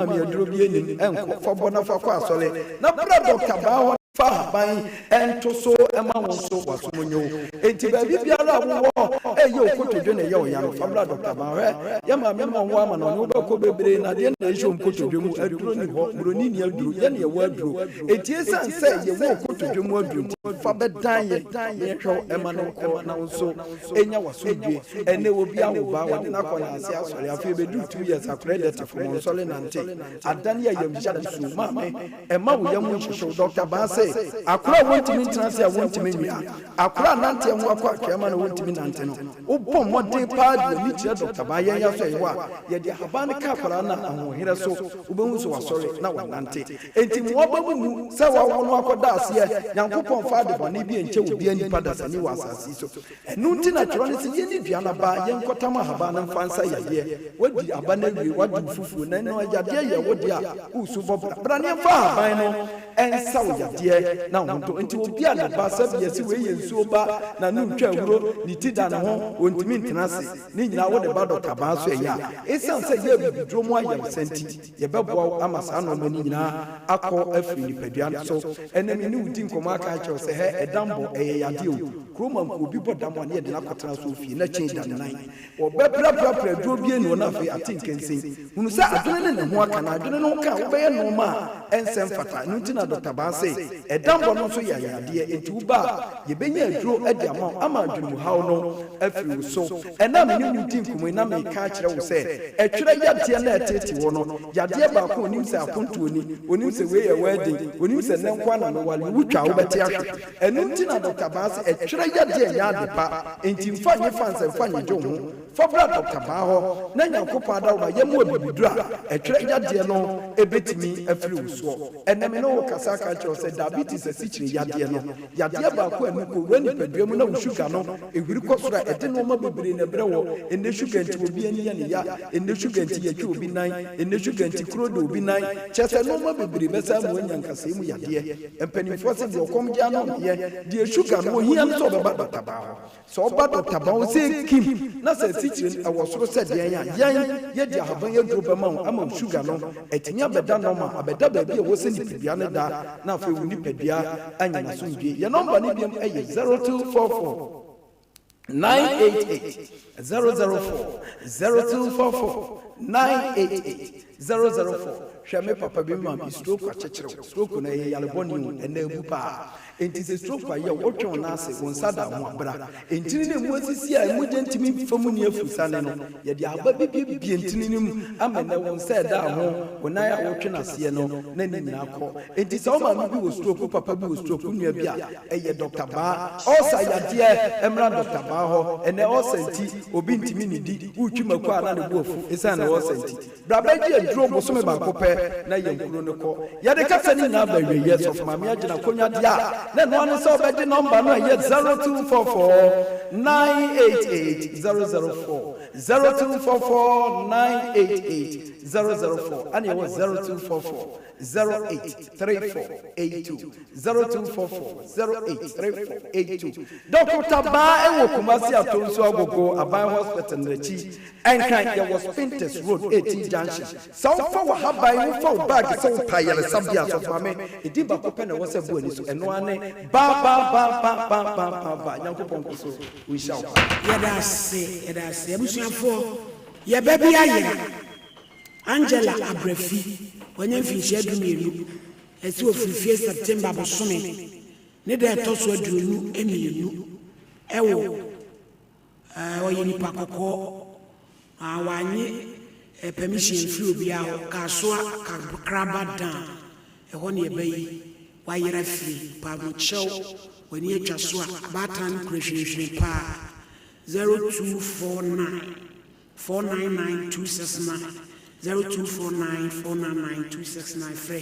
Maame aduro bi anim nkɔ fa bɔ na fa kɔ asɔre na bra dɔkta baa hɔ fa ahaban nto so ma wo nso w'asom nyɛ wo. Enti baabi biara a wowɔ ɛyɛ wo kotodwe na ɛyɛ wo ya no, fa bra dɔkta baa hɔ. Yɛ maame ma wo ama na ɔne wo bɛkɔ bebree na adeɛ na ɛhyɛ wo nkotodwe mu aduro ni hɔ, buroni ni aduro, yɛne yɛwɔ aduro. Enti ɛsiane sɛ yɛwɔ wo kotodwe mu aduro nti, fa bɛdan yɛn na yɛhwɛ wo ɛma no nkɔ na wo nso ɛnya w'asomdwe. Ɛnɛ obi awo ba, wɔde no akɔ n'ase asɔre, afei ɛbɛduru 2 years akora da te fam, ɔnsɔre nante, adane ayamhyɛ adesuo. Maame, ɛma wo yam nhyehye wo. Dɔkta Baa se, akora a wɔntumi ntena ase a wɔntumi nwia, akora a nanteɛ ho akɔ atwea ma na wɔntumi nante no, wobɔ mmɔden paa de w'ani kyerɛ Dɔkta Baa yɛn yɛ so ɛyɛ hɔ a, yɛde ahaban no ka akwaraa no a ahoɔherɛ so, wobɛhu sɛ wasɔre na wanante. Enti mo aba mu mmu sɛ wawo no akɔda aseɛ. Nyankopɔn mfa adebɔne bi nkyɛ obiara nipa dasani wɔ asase yi so. Ɛno nti na twerɛ no se, Yɛnni dua no aba, yɛnkɔtam ahaban no mfa nsa yadeɛ. Woadi aba no awie, woadi wo fufuo, na ɛno yadeɛ yɛ wo deɛ a, woresu bɔ bra. Bra na yɛmfa ahaban no nsa wo yadeɛ na wo ho ntɔ. Enti obi a ne ba, sɛbi yɛse wei yɛ nsuo ba, n'ano ntwa ahuro, ne ti da ne ho, ɔntumi ntena ase, ne nyinaa wode ba dɔkta baa so ɛyɛ a, ɛsiane sɛ ɛyɛ abibiduro mu ayaresa nti, Yɛbɛboa wo ama saa nnoɔma no nyinaa akɔ afiri nipadua no so. Ɛnnɛ me ne wo di nkɔmmɔ aka akyerɛ wo sɛ, hɛ, ɛdam bɔ, ɛyɛ yadeɛ o. Kurom a nka obi bɔ dam a ne yɛde no akɔtena so ofie na kyɛn da nnan. Wɔbɛpraprapra aduro bi anu na afei ate nkansen. Hunu sɛ adwene ne ne ho aka, na adwene no ho ka a wobɛyɛ nnoɔma a ɛnsɛ mfata. Ɛno nti na Dɔkta Baa se, ɛdam bɔ no nso yɛ yadeɛ, enti woba a yɛbɛnya aduro de ama wo ama adwenemuhaw no afiri wo so. Ɛnnɛ a me ne wo redi nkɔmmɔ yi na mereka akyerɛ wo sɛ, ɛtwerɛ yadeɛ no a ɛteete wo no, yadeɛ baako a ɔnim sɛ apontoɔ ni, ɔnim sɛ wei yɛ wedding, ɔnim sɛ nnɛ nko ara na meware, wotwa a wobɛte ahwe. Ɛno nti na Dɔkta Baa se ɛtwerɛ yadeɛ nyɛ ade pa, enti mfa nye fans mfa nyegye wo ho. Fa bra Dɔkta Baa hɔ na Nyankopɔn adaworoma yɛmmoa bibiduro a ɛtwerɛ yadeɛ no bɛtumi afiri wo soɔ. Ɛnnɛ me ne wo rekasa aka akyerɛ wo sɛ diabetes asikyire yadeɛ no, Yadeɛ baako a ɛno kɔ wura nipadua mu na wo sugar no ɛhuri kɔ soro a, ɛde nnoɔma bebree na ɛbrɛ wɔ. Ɛnnɛ sugar nti obi ani yɛ ne ya, ɛnnɛ sugar nti yɛtwe obi nan, ɛnnɛ sugar nti kuro da obi nan. Kyerɛ sɛ nnoɔma bebree bɛsan ama wanya nkasɛɛ mu yadeɛ. Mpanimfoɔ se deɛ ɔkɔm de ano nneyɛ, deɛ sugar no ɔhia no sɛ ɔbɛba dɔktabaa hɔ. Sɛ ɔba dɔkta ba hɔ sɛ Kim na sɛ asikyire no ɛwɔ soro sɛ deɛn a, yɛn yɛde ahaban aduro bɛma wo ama wo sugar no atumi abɛda normal, abɛda baabi a ɛwɔ sɛ nipadua no da na afei wo nipadua anya n'asomdwie. Yɛn nɔmba no biom yɛ 0244 988 004, 0244 988 004. Hwɛ me papa bi me maame stroke akyekyere wo, stroke no ɛyɛ yare bɔne o, ɛnna abu paa. Enti sɛ stroke ayɛ wo, wotwe wo nan ase, wo nsa da ho a, bra. Ntini no a emu asisi a mogya ntumi mfa mu nni afurusane no, yɛde aba bi buebue ntini no mu ama ɛnnɛ wo nsa a ɛda ho, wo nan a wotwe no aseɛ no, na ne nyinaa kɔ. Enti sɛ wo maame bi wɔ stroke, wo papa bi wɔ stroke, wo nua bi a, ɛyɛ Dɔkta Baa. Ulcer yadeɛ, mmra Dɔkta Baa hɔ. Ɛnnɛ ulcer nti, obi ntumi nnidi, woretwi mako a na ne bo afu esiane ulcer nti. Bra bɛgye aduro bosome baako pɛ na yɛn kuro no kɔ. Yɛde kasa no nyinaa ba awieɛ. Sɔfo Maame agyina akonnwa deɛ a, na ɛno ara ne sɛ wobɛgye nɔmba no a ɛyɛ 0244 988 004, 0244 988 004, ɛna ɛwɔ 0244 083482, 0244 083482. Dɔkota Baa ɛwɔ Kumasi Atonsu Agogo Aban Hospital no akyi. Ɛnkan, yɛwɔ Spintex Road, 18 Junction. Sɛ wofa w'ahaban, wofa wo bag sɛ wopɛ ayaresabea a, Sɔfo Maame, edin baako pɛ na ɛwɔ sɛ ɛbɔ w'ani so, ɛno ara ne Ba ba ba ba ba ba ba ba. Nyankopɔn nkɔ so nhyira wo paa. Yɛda ase, yɛda ase. Abusuafoɔ, yɛ ba bi ayera. Angela Abrafi, wanya mfinhyia 12. Ɛsɛ ɔfiri fie September bosome ne da ɛtɔ so 22 ɛwɔ. Ɛɛ ɔyɛ nipa kɔkɔɔ. Aa wanye eh, permission mfiri obiara hɔ. Kasoa Kakraba Dam, ɛhɔ ne ɛba yi. Wayera firi, pamokyɛw, w'ani atwa so a, abaatan no kura hwirenhwiren paa. 0249 499 269, 0249 499 269 frɛ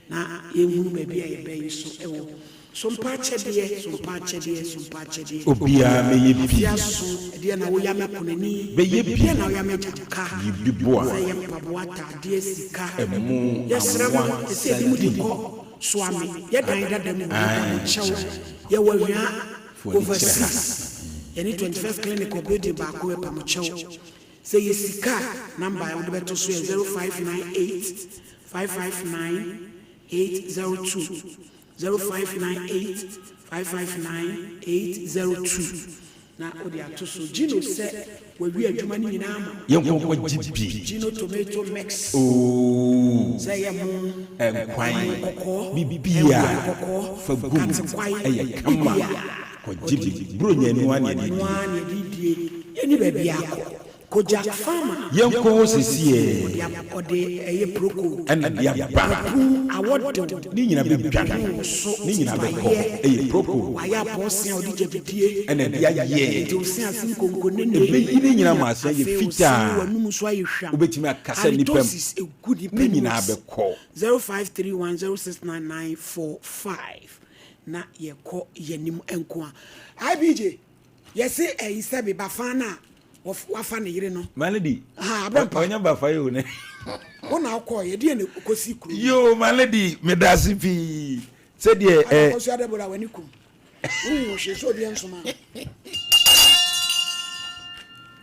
na yɛnhunu baabi a yɛba yi so wɔ. Sompa akyɛdeɛ, sompa akyɛdeɛ, sompa akyɛdeɛ. Obiara mɛyɛ bi. Afi aso, ɛdeɛ na woya me kunani. Bɛyɛ bi. Deɛ na woya me agyanka. Yi bi boa. Sɛ yɛ mpaboa, ataadeɛ, sika. Ɛmo, Yɛsrɛ mo, anwa, ɛsɛ ebi mo de sardine. kɔ Soame, yɛ dan dada mu hɔ, yɛpa mo Ae, kyɛw. Yɛwɔ Awia Fo ani kyerɛ ha. Overseas, yɛne 21st Clinic wɔ building baako, yɛpa mo kyɛw. Sɛ yɛ sika a, number a wode bɛto so yɛ 0598. 559 802, 0598 559 802 na wode ato so. Gino sɛ wawie adwuma no nyinaa ama wo. Yɛnkɔ nkɔgye bi. Gino tomato mix. Ooh. Sɛ ɛyɛ mo, Nkwan, nkwan kɔkɔɔ, biribiara nkwan kɔkɔɔ, fa gu mu, nkatekwae, ɛyɛ kama. biribiara. Kɔgye Ɔde bi. Buronya ɛno ara na yɛde ɛno die. ara na yɛde die. Yɛnni baabi akɔ. Kojak Pharma. Yɛnkɔ hɔ sesiɛ. Ɔde ab ɔde ɛyɛ procold. Ɛna de aba. Wapun awɔ dew. Ne nyina bɛdwane. Wo woso Ne nyina bɛkɔ. wayɛ. Ɛyɛ procold. Wayɛ apɔɔsen a ɔde gyabidie. Ɛna de ayɛ. Nti wo se ase nkonko nene. Ɛbɛyi ne nyina ma ase ayɛ Afei wo se fitaa. w'anum nso ayɛ hwam. Wobɛtumi akasa nnipa mu. Halitosis egu nipa Ne anim nyinaa ase. bɛkɔ. 0531069945 na yɛkɔ yɛnim nko a. IBJ. Yɛse ɛyi sɛbe bafan no a wafa ne yere no. My lady, Aha, Abrampa. ɔnyɛ bafa yi o ne. Wo na wokɔɔ yɛ, deɛ na kɔsi kuro. Yoo, my lady, meda ase pii. Sɛdeɛ ɛ. Akɔsi adabora w'ani kum. Wohu hwee sɛ obi nsoma.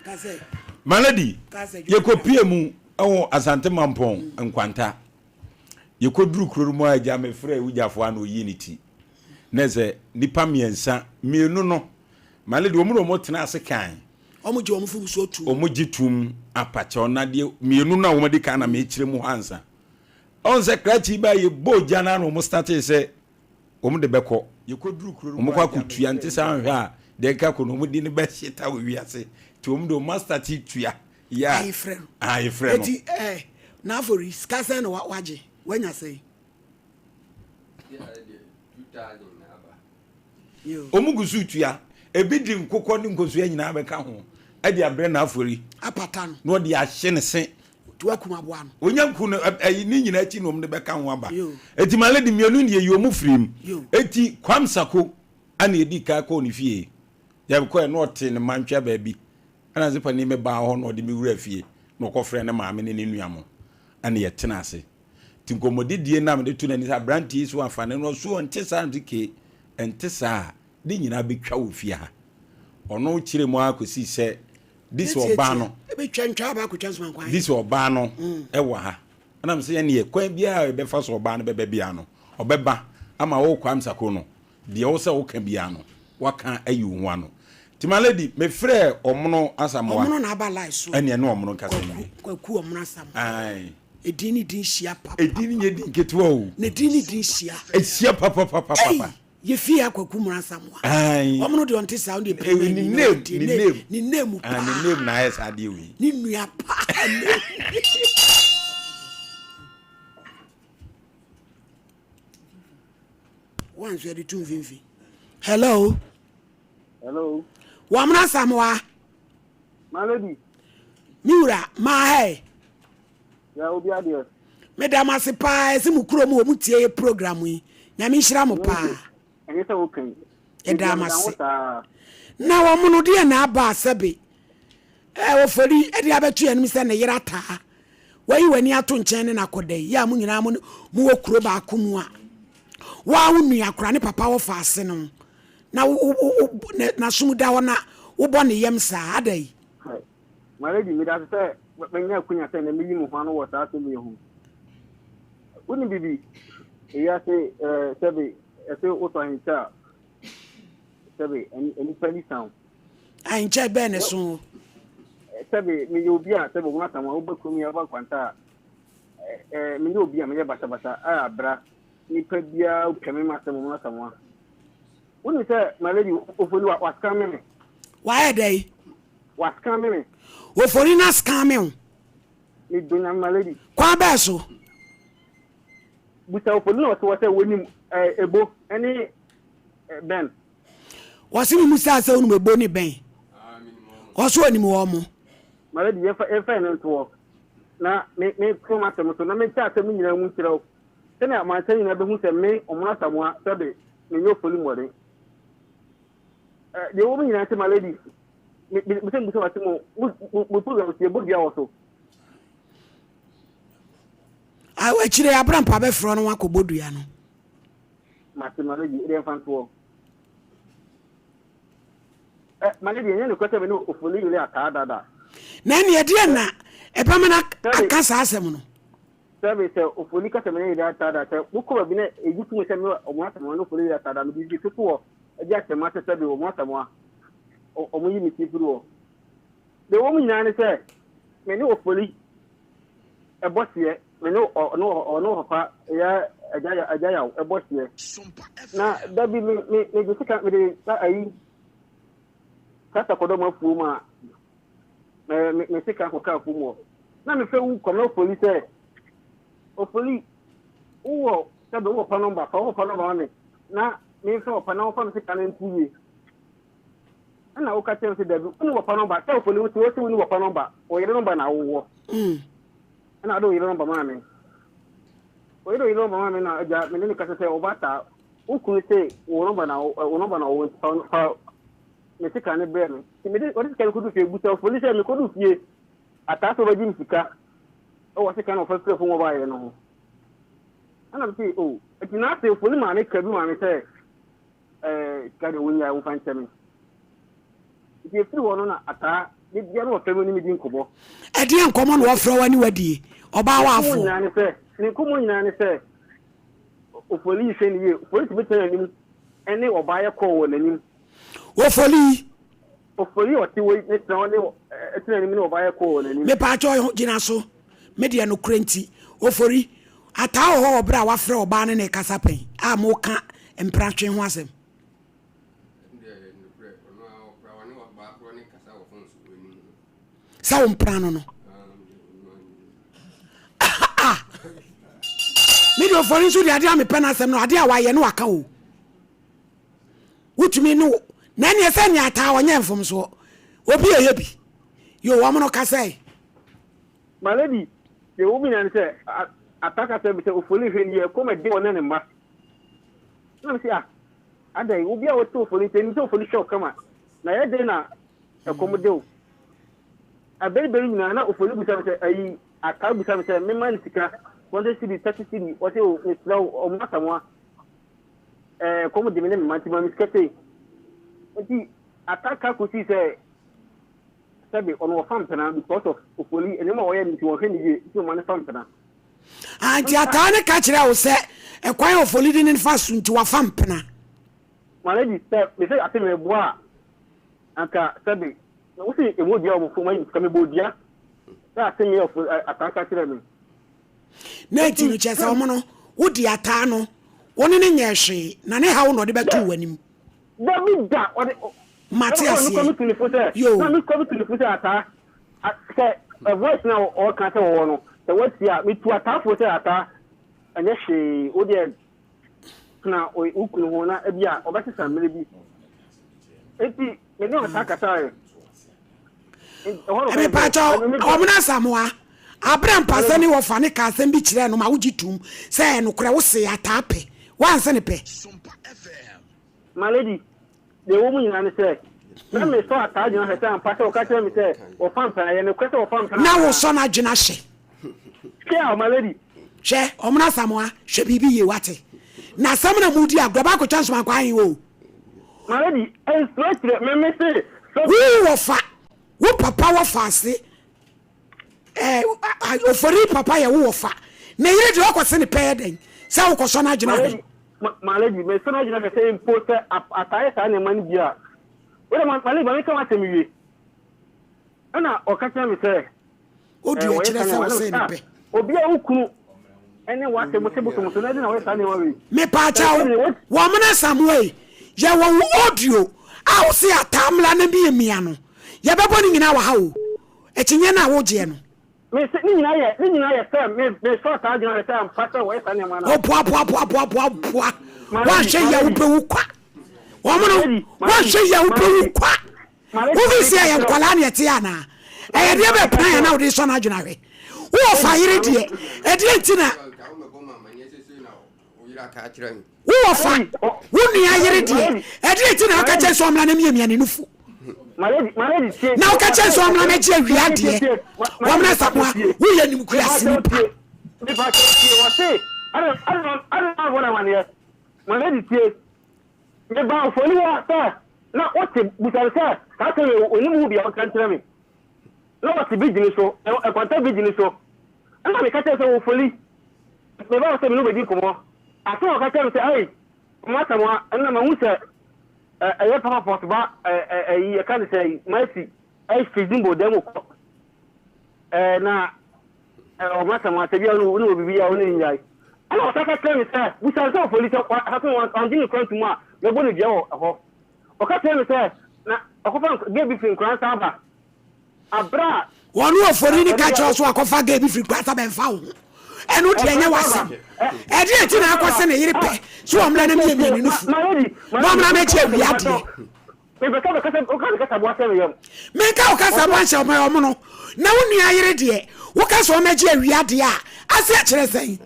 Kasɛ. My lady, Kasɛ. yɛkɔpie mu ɛwɔ Asante Mampɔn Nkwanta. Yɛkɔduru kuro no mu a agya mefrɛ wogyafoɔ a na ɔyii ne ti. Na sɛ nipa mmiɛnsa, mmienu no, my lady, wɔn na wɔn tena ase kan. Wɔn gye wɔn mfomsoɔ tum. Wɔn gye tum apakyɛw na deɛ mmienu no a wɔn adi kan na mekyerɛ mu hɔ ansa. Ɔn sɛ krakye ba yɛ bɔ ogya no na wɔn startee sɛ wɔn de bɛkɔ. Wɔn kɔ akɔtua nte saa nhwɛ a deɛ nka kɔ no wɔn de no bɛhyeta wɔ wiase. Nti wɔn de wɔn astate tua. Yeah. Ayefrɛ no. Ayefrɛ no. Eti ɛɛ n'afɔri sika sɛn na wagye wanya sɛn. Wɔn gu so tua. Ebi de nkokɔ ne nkosua nyinaa bɛka ho ɛde abrɛ n'afɔri. Apata no. Na ɔde ahye ne se. Tuwa kum aboa no. Onya nku no ɛyi ne nyinaa akyi na wɔn de bɛka ho aba. Eti maa lady mmienu deɛ yi wɔn firi mu. Eti Kwam Sako ɛna edi kan kɔɔ ne fie. Yɛ kɔɛ na ɔte ne mantwea baabi. Ɛna se panin me baa hɔ na ɔde me wura fie na ɔkɔfrɛ ne maame ne ne nua mo ɛna yɛtena ase. Nti nkɔmmɔdidie no a mede to n'ani sɛ aberanteɛ yi so afa ne no ɔso ɔnte saa nti kee ɛnte saa a ne nyinaa bɛtwa wɔ fie ha. Ɔno kyerɛ mu ara kɔsii sɛ di sɛ ɔbaa no di sɛ ɔbaa no ɛwɔ ha. Ɛna me sɛ yɛneɛ kwan biara a yɛbɛfa so ɔbaa no bɛba biara no ɔbɛba ama wo Kwame Sako no Deɛ ɛwɔ sɛ woka biara no, woaka ayi wo ho ano. Nti my lady, mefrɛɛ Ɔmono Asamoah. Ɔmono na aba line so. Ɛne ɛne Ɔmono nkasa nwie. Kwaku Ɔmono Asamoah. Ae. Edin ne din hyia papa. Edin no nyɛ din ketewa o. Ne din ne din hyia. Ehyia papapapapa. Ei, yɛ fie ha Kwaku Ɔmono Asamoah. Ae. Ɔmono deɛ ɔnte saa, ɔno deɛ pɛmɛ ni. Ne name, ne name. Ne name paa. Ne name na ayɛ saa adeɛ wei. Ne nua paa. One nso yɛde to mfimfini. Hello. Hello. Wɔamena Samoa. My lady. Me wura, maa hɛ. Ya obi adeɛ. Meda mo ase paa ɛsɛ mo kurom wɔ mo tie yɛ program yi. Nyame nhyira mo paa. Ɛnyɛ sɛ woka yi. Yɛda mo ase. Na wɔn no deɛ na aba asɛbe. Ɛɛ ofori de abɛto yɛn anim sɛ ne yere ataa. Wayi w'ani ato nkyɛn ne no akɔda yi. Yɛ a mo nyinaa mo mowɔ kuro baako mu a, wo ara wo nua koraa ne papa wɔ faase no na wo wo wo n'asom da hɔ na wobɔ ne yam saa ada yi. My lady, meda ase sɛ manya akwanya sɛ na meyi me ho ano wɔ saa asɛm yi ho. Wonim biribi? Ewiase ɛɛ sɛbe ɛsɛ wotɔ ahenkyɛ a sɛbe nnipa ni san. Ahenkyɛ bɛn na ɛso wo? Sɛbe meyɛ obi a sɛbe wɔn asam a woba kurom yi woba nkwanta a ɛɛ meyɛ obi a meyɛ basabasa a abra nipa biara pɛ me ma asɛm wɔn asam a. Wonim sɛ my lady ofori wa wascan me. Wayɛ dɛn? Wascan me. Ofori na scan me o. Me do nyame my lady. Kwan bɛɛ so? Busa ofori na ɔte hɔ sɛ wonim ɛɛ ebo ɛne bɛn. Wɔse me musaa sɛ wonim ebo ne bɛn? Ɔse onim wɔn mo. My lady yɛmfa yɛmfa yɛn nto hɔ na me me to m'asɛm so na menkyɛ asɛm no nyinaa mu nkyerɛ wo sɛnea amansan nyinaa bɛhu sɛ me Ɔmono Asamoah sɛbe menyɛ ofori mmɔden. Ɛ deɛ ɛwɔ mu nyinaa nti my lady me me sɛ mbusa w'ase mo mo mo program si yɛbɔ dua wɔ so. Akyire Abrampa bɛfrɛ no wakɔbɔ dua no. Mate my lady ɛdeɛ mfa ntoɔ. Ɛ my lady ɛnyɛ nokorɛ sɛ me ne Ofori yere ataa dada. Na ɛneɛ ɛdeɛn na ɛbɛma no aka saa asɛm no? Sɛbe sɛ ofoni ka sɛ me ne yere ataadaa sɛ mokɔ baabi na eyi tum sɛ me ɔmo asamoa ne ofoni yere ataadaa mede bi toto hɔ de ahyɛ m'ase sɛbe ɔmo asamoa ɔmo yi me ti firi hɔ. Deɛ ɛwɔ mu nyinaa ne sɛ me ne ofoni ɛbɔ hyeɛ me ne ɔno ɔno papa yɛ agya agya yaw ɛbɔ hyeɛ na da bi me me mede sika mede ayi kasa kɔdɔm afuo mu a me me me sika kɔka afuom hɔ na mefrɛ wo kɔmɛ ofoli sɛ ofoli wowɔ sɛbe wowɔ pa nɔmba fa wowɔ pa nɔmba ma me na memfrɛ wɔ pa na wɔfa me sika no nto yie ɛna woka kyerɛ me sɛ dabi wone wɔ pa nɔmba sɛ ofoli wote wɔ sɛ wone wɔ pa nɔmba wo yere nɔmba na wowɔ ɛna wode wo yere nɔmba maa me wo yere wo yere nɔmba maa me na agya me ne ne kasa sɛ ɔba taa wo kunu sɛ wo nɔmba na wo nɔmba na ɔwɔ nti fa me sika no brɛɛ me. Nti mede ɔde sika no kɔduu fie, busa ofoli sɛ mekɔduu fie, ataa sɛ ɔbɛgye me sika wɔ sika no ɔfa firi fam ɔbaeɛ no ho. Ɛna mese o, nti na afei ofoli maa me ka bi maa me sɛ ɛɛ sika deɛ wonyae womfa nkyɛ me. Nti efiri hɔ no na ataa de bia na ɔfrɛ me ne me di nkɔmmɔ. Ɛdeɛn nkɔmmɔ na ɔfrɛ wo ne wadie? Ɔbaa w'afoɔ. Ne nkɔmmɔ nyinaa ne sɛ, ne nkɔmmɔ nyinaa ne sɛ ofoli hwɛ ne yie, ofoli tumi tena n'anim ɛne ɔbaa yɛ kɔɔ wɔ n'anim. Ofoli. Ofoli ɔte wei ne tena ne tena anim ne ɔbaa yɛ kɔɔ wɔ n'anim. Mepaakyɛw gyina so me deɛ nokorɛ nti Ofori ataa wɔ hɔ wɔ berɛ a wafrɛ ɔbaa ne ne rekasa pɛn a moka mpratwe ho asɛm. Sɛ wo mpra no no ah me deɛ Ofori nso deɛ adeɛ a mepɛ no asɛm no adeɛ a wayɛ no waka o. Wotumi ne wo na ɛneɛ sɛ nea ataa ɔnyɛ mfomsoɔ obi ɛyɛ bi yo wɔn no kasɛe. My lady, deɛ ɛwɔ mu nyinaa ne sɛ ataa ka kyerɛ me sɛ Ofoli hwɛ nie ɛkɔm ɛde ɔne ne mma. Na me se ah adɛn obi a wote Ofoli nkyɛn nim sɛ Ofoli hwɛ wo kama na ɛyɛ dɛn na ɛkɔm de wo. Abɛribɛri nyinaa na Ofoli bisa me sɛ ayi ataa bisa me sɛ mema no sika 20 cedi 30 cedi ɔse o mesrɛ wo ɔmo asamoa ɛɛ kɔm de me ne me mma nti ma me sika sei. Nti aka ka kosii sɛ sɛbe ɔno ɔfa mpena because of ofoli nneɛma a ɔyɛ no nti wɔnhwɛ no yie nti ɔma no fa mpena. Ah, nti ataa ne ka kyerɛ wo sɛ ɛkwan a ofoli de ne fa so nti wafa mpena. My lady, sɛ mese ase meboa a anka sɛbe wosi emu dua wɔ mo fam ayi sika mebɔ dua sɛ ase me ɔfo ataa ka kyerɛ me. Na enti no kyerɛ sɛ wɔn no, wodi ataa no, wo ne no nyɛɛ hwee, na ne haw na ɔde bɛtoo w'anim. Dabi da, ɔde. Mate Ɛna aseɛ. mekɔ me tunifo sɛ, Yoo. na mekɔ me tunifo sɛ ataa, a- sɛ ɛ, voice na ɔka sɛ wɔwɔ no, sɛ watie a, metu ataafoɔ sɛ ataa, ɛnyɛ hwee, wo deɛ tena wo wo kunu ho na ebi a ɔbɛsesa mmerɛ bi. Enti me ne ɔtaa kasaeɛ. Mepakyɛw, Ɔmena Asamoah, abere a mpasɛ ne wɔfa ne ka asɛm bi kyerɛɛ no ma wogye toom sɛ ɛyɛ nokorɛ, wo see ataa pɛ, woanse no pɛ? My lady, deɛ ɛwɔ mu nyinaa ne sɛ, na mesɔ ataa adwene ahwɛ sɛ ampa sɛ ɔka kyerɛ me sɛ wɔfa mpena, ɛyɛ nokorɛ sɛ wɔfa mpena Na anaa? wosɔ n'adwene ahwɛ. Hwɛ a, my lady. Hwɛ, Ɔmena Asamoah, hwɛ biribi yie, wate? Na asɛm na modi agorɔ, baakotwa nsomankwa ahe o? My lady, nsuro kyerɛ me me se sɛ. Wo wɔfa, wo papa wɔfa ase eh, ofori papa yɛ wo wɔfa. Ne yere deɛ ɔkɔ se ne pɛ yɛ dɛn sɛ wokɔ sɔ n'adwene ahwɛ. My lady, me sɔ n'adwene ahwɛ sɛ mpo sɛ ataa yɛ saa nneɛma no bi a. Wode my lady, ma me ka w'asɛm wie. Ɛna ɔka kyerɛ me sɛ. Odi akyerɛ sɛ ɔsɛe ne pɛ. Obi a wo kunu ne w'asɛm te bosom so na ɛde na ɔyɛ saa nneɛma wei. Mepaakyɛw, Wɔmena Samoa yi, yɛwɔ wo audio a wose ataa mmra na miamia no. Yɛbɛbɔ ne nyinaa wɔ ha o. Akyinnye no a wogyeɛ no. Mese ne nyinaa yɛ ne nyinaa yɛ sɛ me mesɔ ataa adwene ahwɛ sɛ ampa sɛ wɔyɛ saa nneɛma no. Ɔboaboaboaboaboaboa. Woanhwɛ yie a wobɛwu kwa. Wɔn no, woanhwɛ yie a wobɛwu kwa. Wofi sɛ ɛyɛ nkwadaa na ɛte anaa? Ɛyɛ deɛ bɛ plan a na wode sɔ n'adwene ahwɛ. Wowɔ fa yere deɛ, ɛdeɛ nti na wowɔ fa wo nua yere deɛ, ɛdeɛ nti na woka kyɛn sɛ ɔmmra na miamia ne nufu? Na woka kyɛn sɛ ɔmmra na gye awia deɛ, wɔmmra samoa, woyɛ nimguase nipa. Mebaa mfoni hɔ sɛ na wote bisa no sɛ saa asɛm wei onim ho bi a ɔnka nkyerɛ me. Na wɔte bridge no so, ɛkwanta bridge no so. Ɛna meka kyerɛ sɛ ofoli. Meba hɔ sɛ me ne wo bɛdi nkɔmmɔ. Asɛm a ɔka kyerɛɛ me sɛ, Ei, Mama Asamoah, ɛno na mahu sɛ ɛyɛ Papa Pɔs ba ɛyi, yɛka no sɛ Mercy, ɛfiri Zimbo dan mu kɔ. Na ɔma Asamoah sɛ bia wo ne wɔ biribi a wo ne no nnyae. Ɛna ɔsan ka kyerɛɛ me sɛ, busa no sɛ ɔfɔli sɛ wangye me kora ntom a, mɛbɔ no dua wɔ hɔ. Ɔka kyerɛɛ me sɛ, na ɔkɔfa gay bi firi Nkoransa aba. Aberɛ a. Wɔn ofori no ka kyerɛ wo sɛ wakɔfa gay bi firi Nkoransa bɛmfa wo ho. Ɛno deɛ ɛnyɛ w'asɛm. Ɛdeɛn nti na akɔ sɛ ne yere pɛ sɛ ɔmmra na miamia ne nufu na ɔmmra mɛgye awia adeɛ. Menka wo kasaboa nhyɛ ɔmo ɔmo no na wo nua yere deɛ woka sɛ ɔmmɛgye awia adeɛ a aseɛ kyerɛ sɛn?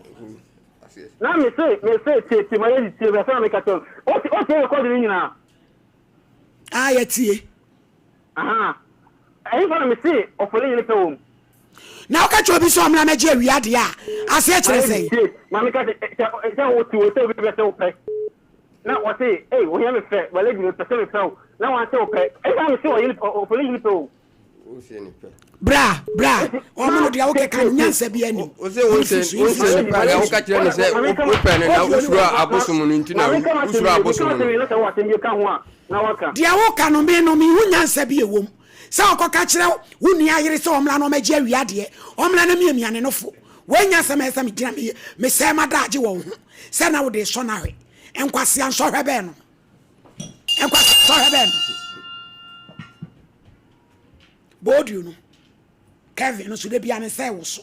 Na me se me se tie tie ma yɛ tie bɛ sɛ na me ka kyerɛ o o tie rekɔdi ne nyinaa. Ah yɛ tie. Ahaa ɛhefa na me se ɔfɔle nyini pɛ wɔm. Na woka kyerɛ obi sɛ ɔmmra mɛgye awia adeɛ a aseɛ kyerɛ sɛn? Tie ma me ka sɛ sɛ wo te wo sɛ obi bɛ sɛ wo pɛ na wɔse ei ohia me fɛ wale di me pɛ sɛ me pɛ wo na wɔn sɛ wo pɛ ɛhefa na me se ɔyɛ ɔfɔle nyini pɛ wɔm. Bra, bra, ɔmo no deɛ wokeka no nyansa bi anim. Ose wo nse wo nse nipa na woka kyerɛ no sɛ wopɛ no na wosuro abosom no nti na wosuro abosom no. Deɛ woka no me no mehu nyansa bi ɛwom sɛ ɔkɔka kyerɛ wo nua yere sɛ ɔmmra na ɔmɛgye awia adeɛ ɔmmra na miamia ne nofo wei nyɛ asɛm a ɛsɛ sɛ megyina meyɛ mesɛe m'adaagye wɔ wo ho sɛ na wode sɔ no ahwɛ nkwasea nsɔhwɛ bɛn no nkwasea nsɔhwɛ bɛn no Bodio no, Kevin no so da bia ne nsa ɛwɔ so.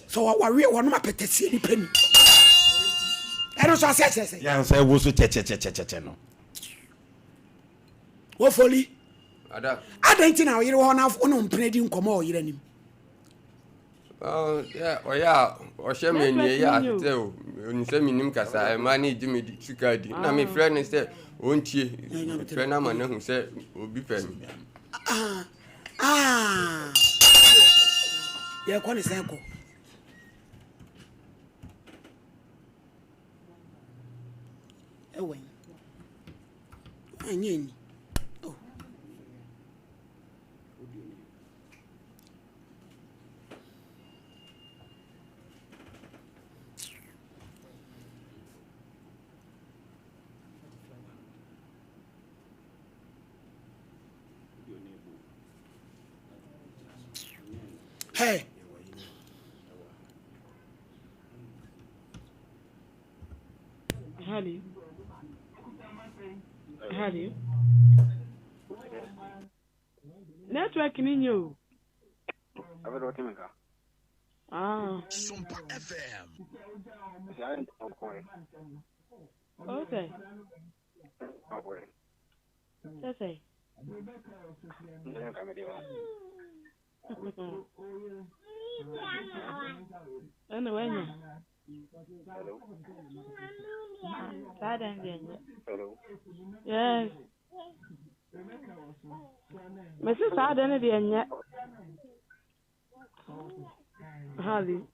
So wɔwe wɔnom apɛtɛsie nipa ni. Ɛno nso aseɛ kyerɛ sɛ. Yɛn nsa ɛwɔ so kyɛkyɛkyɛkyɛkyɛ no. Wofoli. Adɛn nti na ɔyere wɔ hɔ na wo ne mpena di nkɔmmɔ wɔ ɔyere anim? Ɔyɛ a ɔhyɛ me aniɛyɛ a sɛ ɔnim sɛ menim kasa ɛma ne gye me sika di na mefrɛ no sɛ ɔntie frɛ no ama no ahu sɛ obi pɛ me. Yɛkɔ ne sɛ kɔ. Ɛwɔ yi. Ɛnyɛ ni. Oh. Hey. Hello. Hello. Network ni nye o. Abɛdɛ ɔte me nka. Ah. Sompa FM. Ɛsɛ ayɛ ntɔn kɔn yɛ. O sɛ. Ɔkɔ yɛ. Sɛ sɛ. Ndɛ nka me de wa. Ɛna wanya. Hello. Saa dan deɛ nyɛ. Hello. Yes. Mese saa de no deɛ nyɛ. Hali.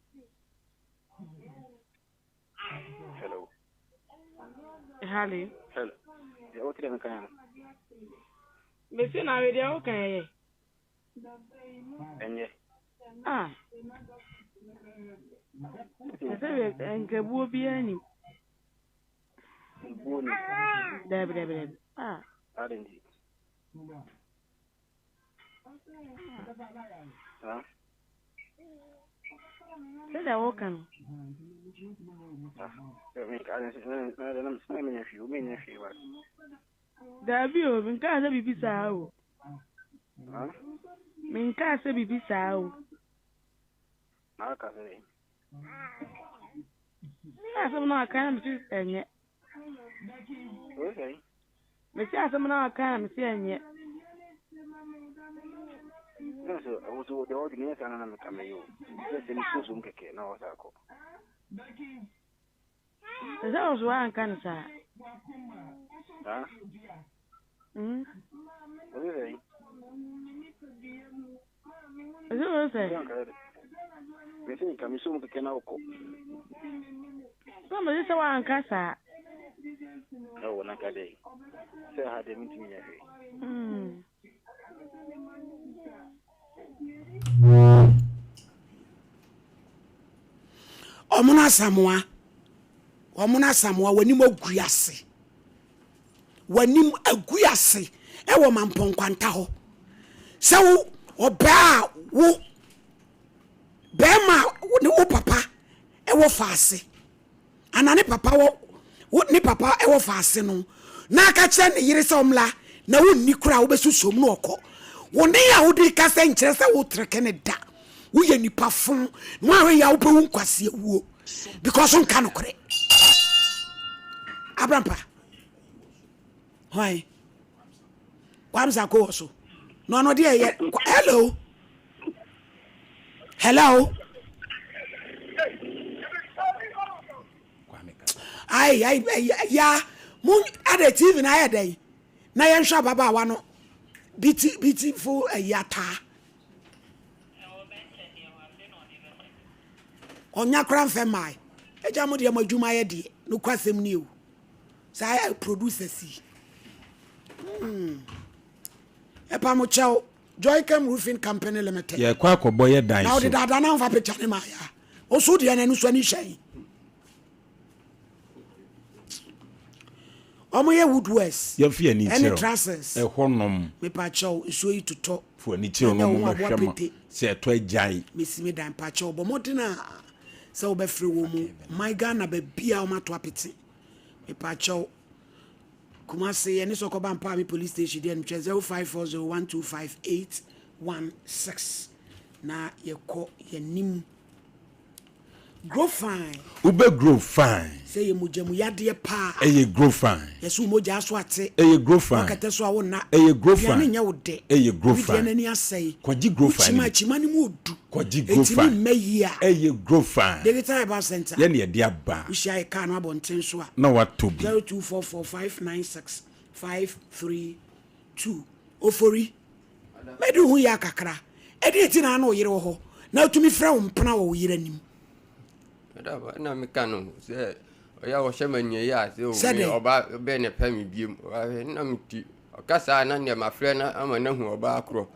Hello. Hali. Hello. Deɛ wote dɛ meka no. Mese na we deɛ woka yɛ. Ɛnyɛ. Ah. Ɛsɛ nkabuo biara nim. Buo ni. Dabi dabi dabi. Ah. Adɛn nti? Ah. Sɛdeɛ woka no. Dabi o, menkaa sɛ biribi saa o. Menkaa sɛ biribi saa o. Asɛm no aka na mese ɛnyɛ. Mese asɛm no aka na mese ɛnyɛ. Ɛsɛ wo so anka no saa. Mm. Ɛsɛ wo sɛ. Mese nka me som kɛkɛ na wokɔ. Sɛ mese sɛ woanka saa. Ɛwɔ na ka dɛ. Sɛ ha deɛ mentumi nyɛ hwee. Mm. Ɔmono Asamoah, Ɔmono Asamoah, w'anim agu ase. W'anim agu ase wɔ Mampɔn Nkwanta hɔ. Sɛ wo ɔbaa a wo bɛrima a ne wo papa wɔ faase anaa ne papa wɔ wo ne papa wɔ faase no na aka kyerɛ ne yere sɛ ɔmmla na wonni koraa wobɛsusuom na ɔkɔ. Wo ne a wode kasa nkyerɛ sɛ wotreke ne da. Woyɛ nipa fo na woahwɛ yɛ a wobɛwu nkwaseawuo because nka nokorɛ. Abrampa hwan Kwame Sako wɔ so na ɔno deɛ yɛ hello hello ayi ayi ya mu ada tv na ayɛ dɛn na yɛnhwɛ ababaawa no beauty beautiful ayi ataa ɔnya kora mfɛ mmae agya mo deɛ mo adwuma yɛ deɛ nokwasɛm ni o saa yɛ producers yi hmm. ɛpa mo kyɛw Joycam Roofing Company Limited yɛkɔ akɔbɔ yɛ dan so na ɔde daadaa na nfa picture ne ma ya ɔso deɛ na ɛno so ani hyɛn Ɔmo yɛ woodworks. Yɛmfa yɛn ani nkyerɛ Ɛne trusses. ɛhɔ nom. Mepakyɛw nsuo yi totɔ. Fa w'ani kyerɛ Na wɔn wo ho aboa mɛhwɛ ma pete. sɛ ɛtɔ agyae. Mesi me dan pakyɛw bɔ mmɔden a sɛ wobɛfrɛ wɔ mu my Ghana baabi a wɔn ato apete. Mepakyɛw Kumasi yɛne sɔkɔba mpaame police station deɛ no twɛ 0540125816 na yɛkɔ yɛnim. Grow fine. Wobɛ grow fine. Sɛ yɛ mogya mu yadeɛ paa. Ɛyɛ grow fine. Yɛsɛ wo mogya so ate. Ɛyɛ grow fine. Wakɛtɛ so a wo nna. Ɛyɛ grow fine. Aduane nyɛ wo dɛ. Ɛyɛ grow fine. Wedeɛ n'ani asɛe. Kɔgye grow fine. Wokyima kyima no mu odu. Kɔgye grow fine. Ɛtumi mma yie a. Ɛyɛ grow fine. Digital Herbal Center. Yɛ na yɛde aba. Wohyia yɛ kaa no abɔnten so a. Na watɔ bi. 0244596532 Ofori. Mɛde wo ho yia kakra. Ɛdeɛn nti na na wo yere wɔ hɔ na wotumi frɛ wo mpena wɔ wo yere anim? Madam, na meka no sɛ ɔyɛ a ɔhyɛ ma nyɛ yɛ a sɛ o me ɔba bɛn na ɛpɛ me biem na meti ɔka saa na neɛ mafrɛ no ama no ahu ɔbaa korɔ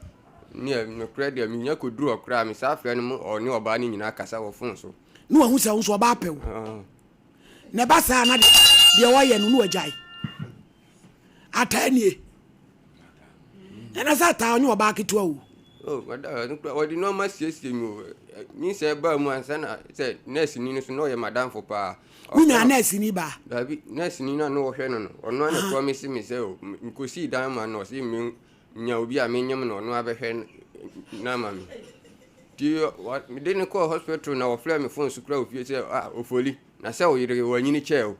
neɛ nokorɛ deɛ menya kɔduru hɔ koraa me saa frɛ no mu ɔne ɔbaa no nyinaa kasa wɔ fon so na wahu sɛ wo nso ɔbaa pɛ wo na ɛba saa na deɛ ɔyɛ no na wagyae Ataa nie. Ɛna sɛ ataa ɔnyɛ ɔbaa ketewa o. Oh, madam, wɔde nneɛma siesie mi o. Nyinsɛn baa mu ansa na sɛ nɛɛseni no so na ɔyɛ madamfo paa. Wonya nɛɛseni baa? Dabi, nɛɛseni no a na wɔhwɛ no no, ɔno ara na promise me sɛ o, mekɔsii dan ma no, ɔse me nya obi a menyem no, ɔno abɛhwɛ no ama me. Nti mede no kɔɔ hospital na wɔfrɛɛ me phone so kora wɔ fie sɛ, ah, Ofoli, na sɛ wo yere wanyini kyɛɛ o.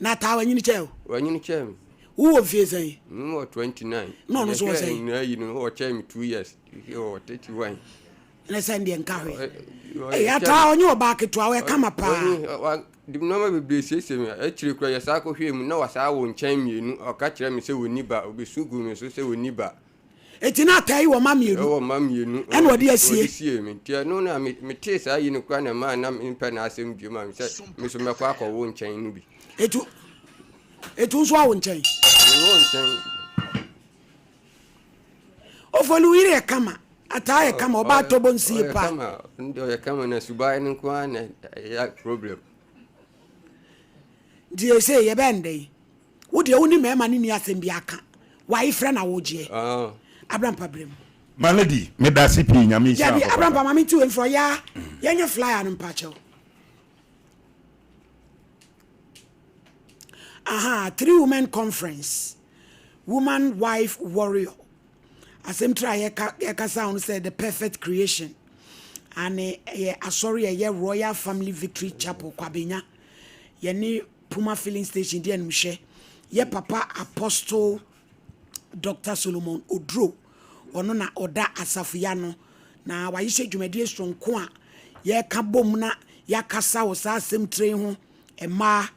Na taa wanyini kyɛɛ o. Wanyini kyɛɛ me. Wowɔ mfie sɛn? Me wɔ 29. Na ɔno nso wɔ sɛn? Na ayi no ɔkyɛɛ me 2 years. Ɔwɔ 31. Na sɛn deɛ nka hwee. Ɛyɛ ataa ɔnyɛ ɔbaa ketewa ɔyɛ kama paa. De nneɛma bebree siesie me. Akyire kura yɛ saa kɔhwɛɛ mu na wasaa wo nkyɛn mmienu. Ɔka kyerɛ me sɛ wɔnni ba. Ɔbɛsu gu me so sɛ wɔnni ba. Eti na ataa yi wɔ mma mmienu. Ɛwɔ mma mmienu. Ɛna ɔde asie. Ɔde sie me. Nti ɛno na metee saa yi no koraa na ɛmaa na mempɛ n'asɛm bio ma me sɛ me nso mɛkɔ akɔwo nkyɛn no bi. Etu etu nso awo nkyɛn. Mewo nkyɛn. Ofoli wo yere yɛ kama. Ataa yɛ kama ɔbaa tɔbɔ nsie pa. Ɔyɛ kama ɔyɛ kama na suban no nko ara na ɛyɛ problem. Nti ese yɛbɛn dɛn? Wo deɛ wo ne mmarima no nni asɛm biara ka. Wae frɛ na wo gyeɛ. Abrampa brɛ mu. My lady medase pii nyame nhyira Dabi wo papa. Abrampa ma me nti wei mfrɛ ɔyaa yɛnyɛ flyer no mpakyɛw. Aha three women conference woman wife warrior asɛm tiri a yɛka yɛkasa ho no sɛ the perfect creation ane ɛyɛ asɔre a ɛyɛ Royal Family Victory Chapel Kwabenya yɛne Puma filling station di animhwɛ yɛ papa Apostle Doctor Solomon Oduro. Ɔno na ɔda asafo yi ano na wahyehyɛ dwumadie soronko a yɛreka bom na yɛakasa wɔ saa asɛm tire yi ho. Mmaa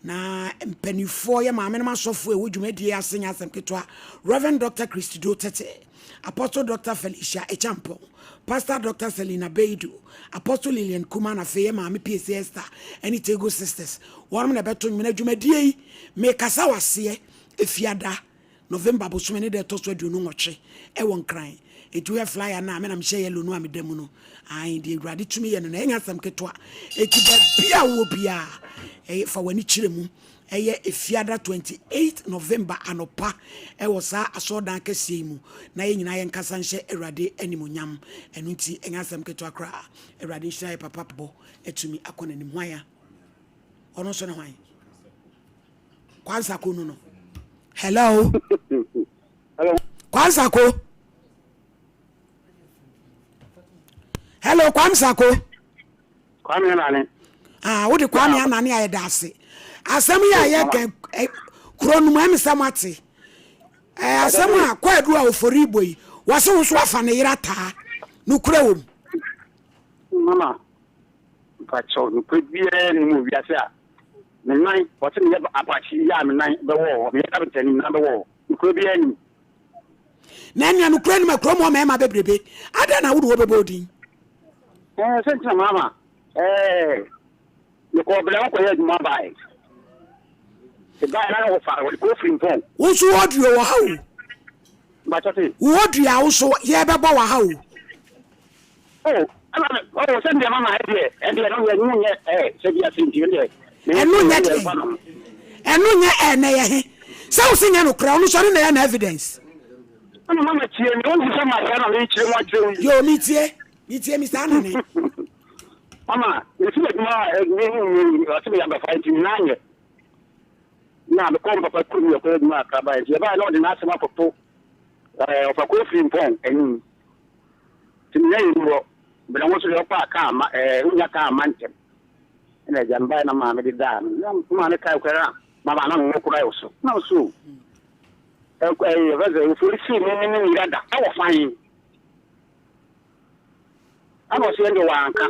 na mpanimfoɔ yɛ maame nom asɔfoɔ a ɛwɔ dwumadie ase nyɛ asɛm ketewa. Reverend Doctor Christy Doe Tete, Apostle Doctor Felicia Acheampong, Pastor Dɔkta Selina Baidoo, Apostle Lillian Kumah na afei yɛ maame Piesie Esther ne Tego Sisters. Wɔnom na ɛbɛto nnwom. Na dwumadie yi, mekasa wɔ aseɛ Efiada, November bosome ne da ɛtɔ so 28 wɔ Nkran. Enti wohwɛ flyer no a, me na mehyɛ yellow no a meda mu no. Ae, deɛ Awurade tumi yɛ no no, ɛnyɛ asɛm ketewa. Enti baabi a wowɔ biara, ɛyɛ fa w'ani kyerɛ mu. Ɛyɛ Efiada 28 November anɔpa ɛwɔ saa asɔredan kɛseɛ yi mu, na yɛn nyinaa yɛnkasa nhyɛ Awurade animuonyam. Ɛno nti, ɛnyɛ asɛm ketewa koraa. Awurade nhyira yɛ papa bɔ atumi akɔ n'anim. Hwan a? Ɔno nso ne hwan? Kwansa ko no no. Hello. Hello. Kwansa ko. Hello Kwamsa ko. Kwame Anane. Ah, wo de Kwame Anane a yɛda ase. Asɛm yi a yɛka eh, kuro no mu ɛmi sɛ mo ate. Eh, asɛm a kwaadu a ofori bɔ yi, wɔse wo so afa ne yere ataa. Nokorɛ wɔ mu. Mama, mpakyɛw, nokorɛ biara nni mu wɔ wiase a me nan, wɔse meyɛ apakye yi a me nan bɛwɔ hɔ, meyɛ kapentani, me nan bɛwɔ hɔ. Nokorɛ biara nni mu. Na nea nokorɛ nim a kurom hɔ mmarima bebrebe, adɛn na wode wɔbɛbɔ odin? Ɛɛ, sɛ nti na mama, ɛɛ, mekɔɔ brɛ ho kɔyɛ adwuma bae. Ɛbae na wɔfa wɔde kɔ firi mpɔn. Wo nso wo audio wɔ ha o. Mbakyɛ se. Wo audio a wo nso yɛbɛbɔ wɔ ha o. Oh, ɛna me, oh, sɛ deɛ mama ɛdeɛ, ɛdeɛ no deɛ ɛno nyɛ ɛɛ, sɛ bi ase nti ɛdeɛ. Ɛno nyɛ deɛ, ɛno nyɛ ɛɛ na ɛyɛ he, sɛ wo se nyɛ nokorɛ, ɔno nso ɔno na ɛyɛ na evidence. Ɛna mama tie me, wonhu sɛ ma sɛ na mekyerɛ mu akyerɛ wo yi. Yoo, metie, metie Mister Anane. Mama, mesi adwuma a me me ɔse me abɛfa nti me nan nyɛ. Na mekɔ mpapa kurom yɛkɔ adwuma akra bae nti yɛbae na ɔde n'asɛm akɔto ɛɛ ɔfa kɔ firi mpɔn anim. Nti menya yɛ nni hɔ. Bena wo nso deɛ wokɔ a kaa ma ɛɛ wonya kaa ma ntɛm. Ɛna agya mebaeɛ na maame de daa me. Na maame kae koraa na mama na me koraa wɔ so. Na so ɛɛ yɛfrɛ sɛ ofori sii me ne ne yera da ɛwɔ fan. Ɛna ɔsɛ ɛnde wanka.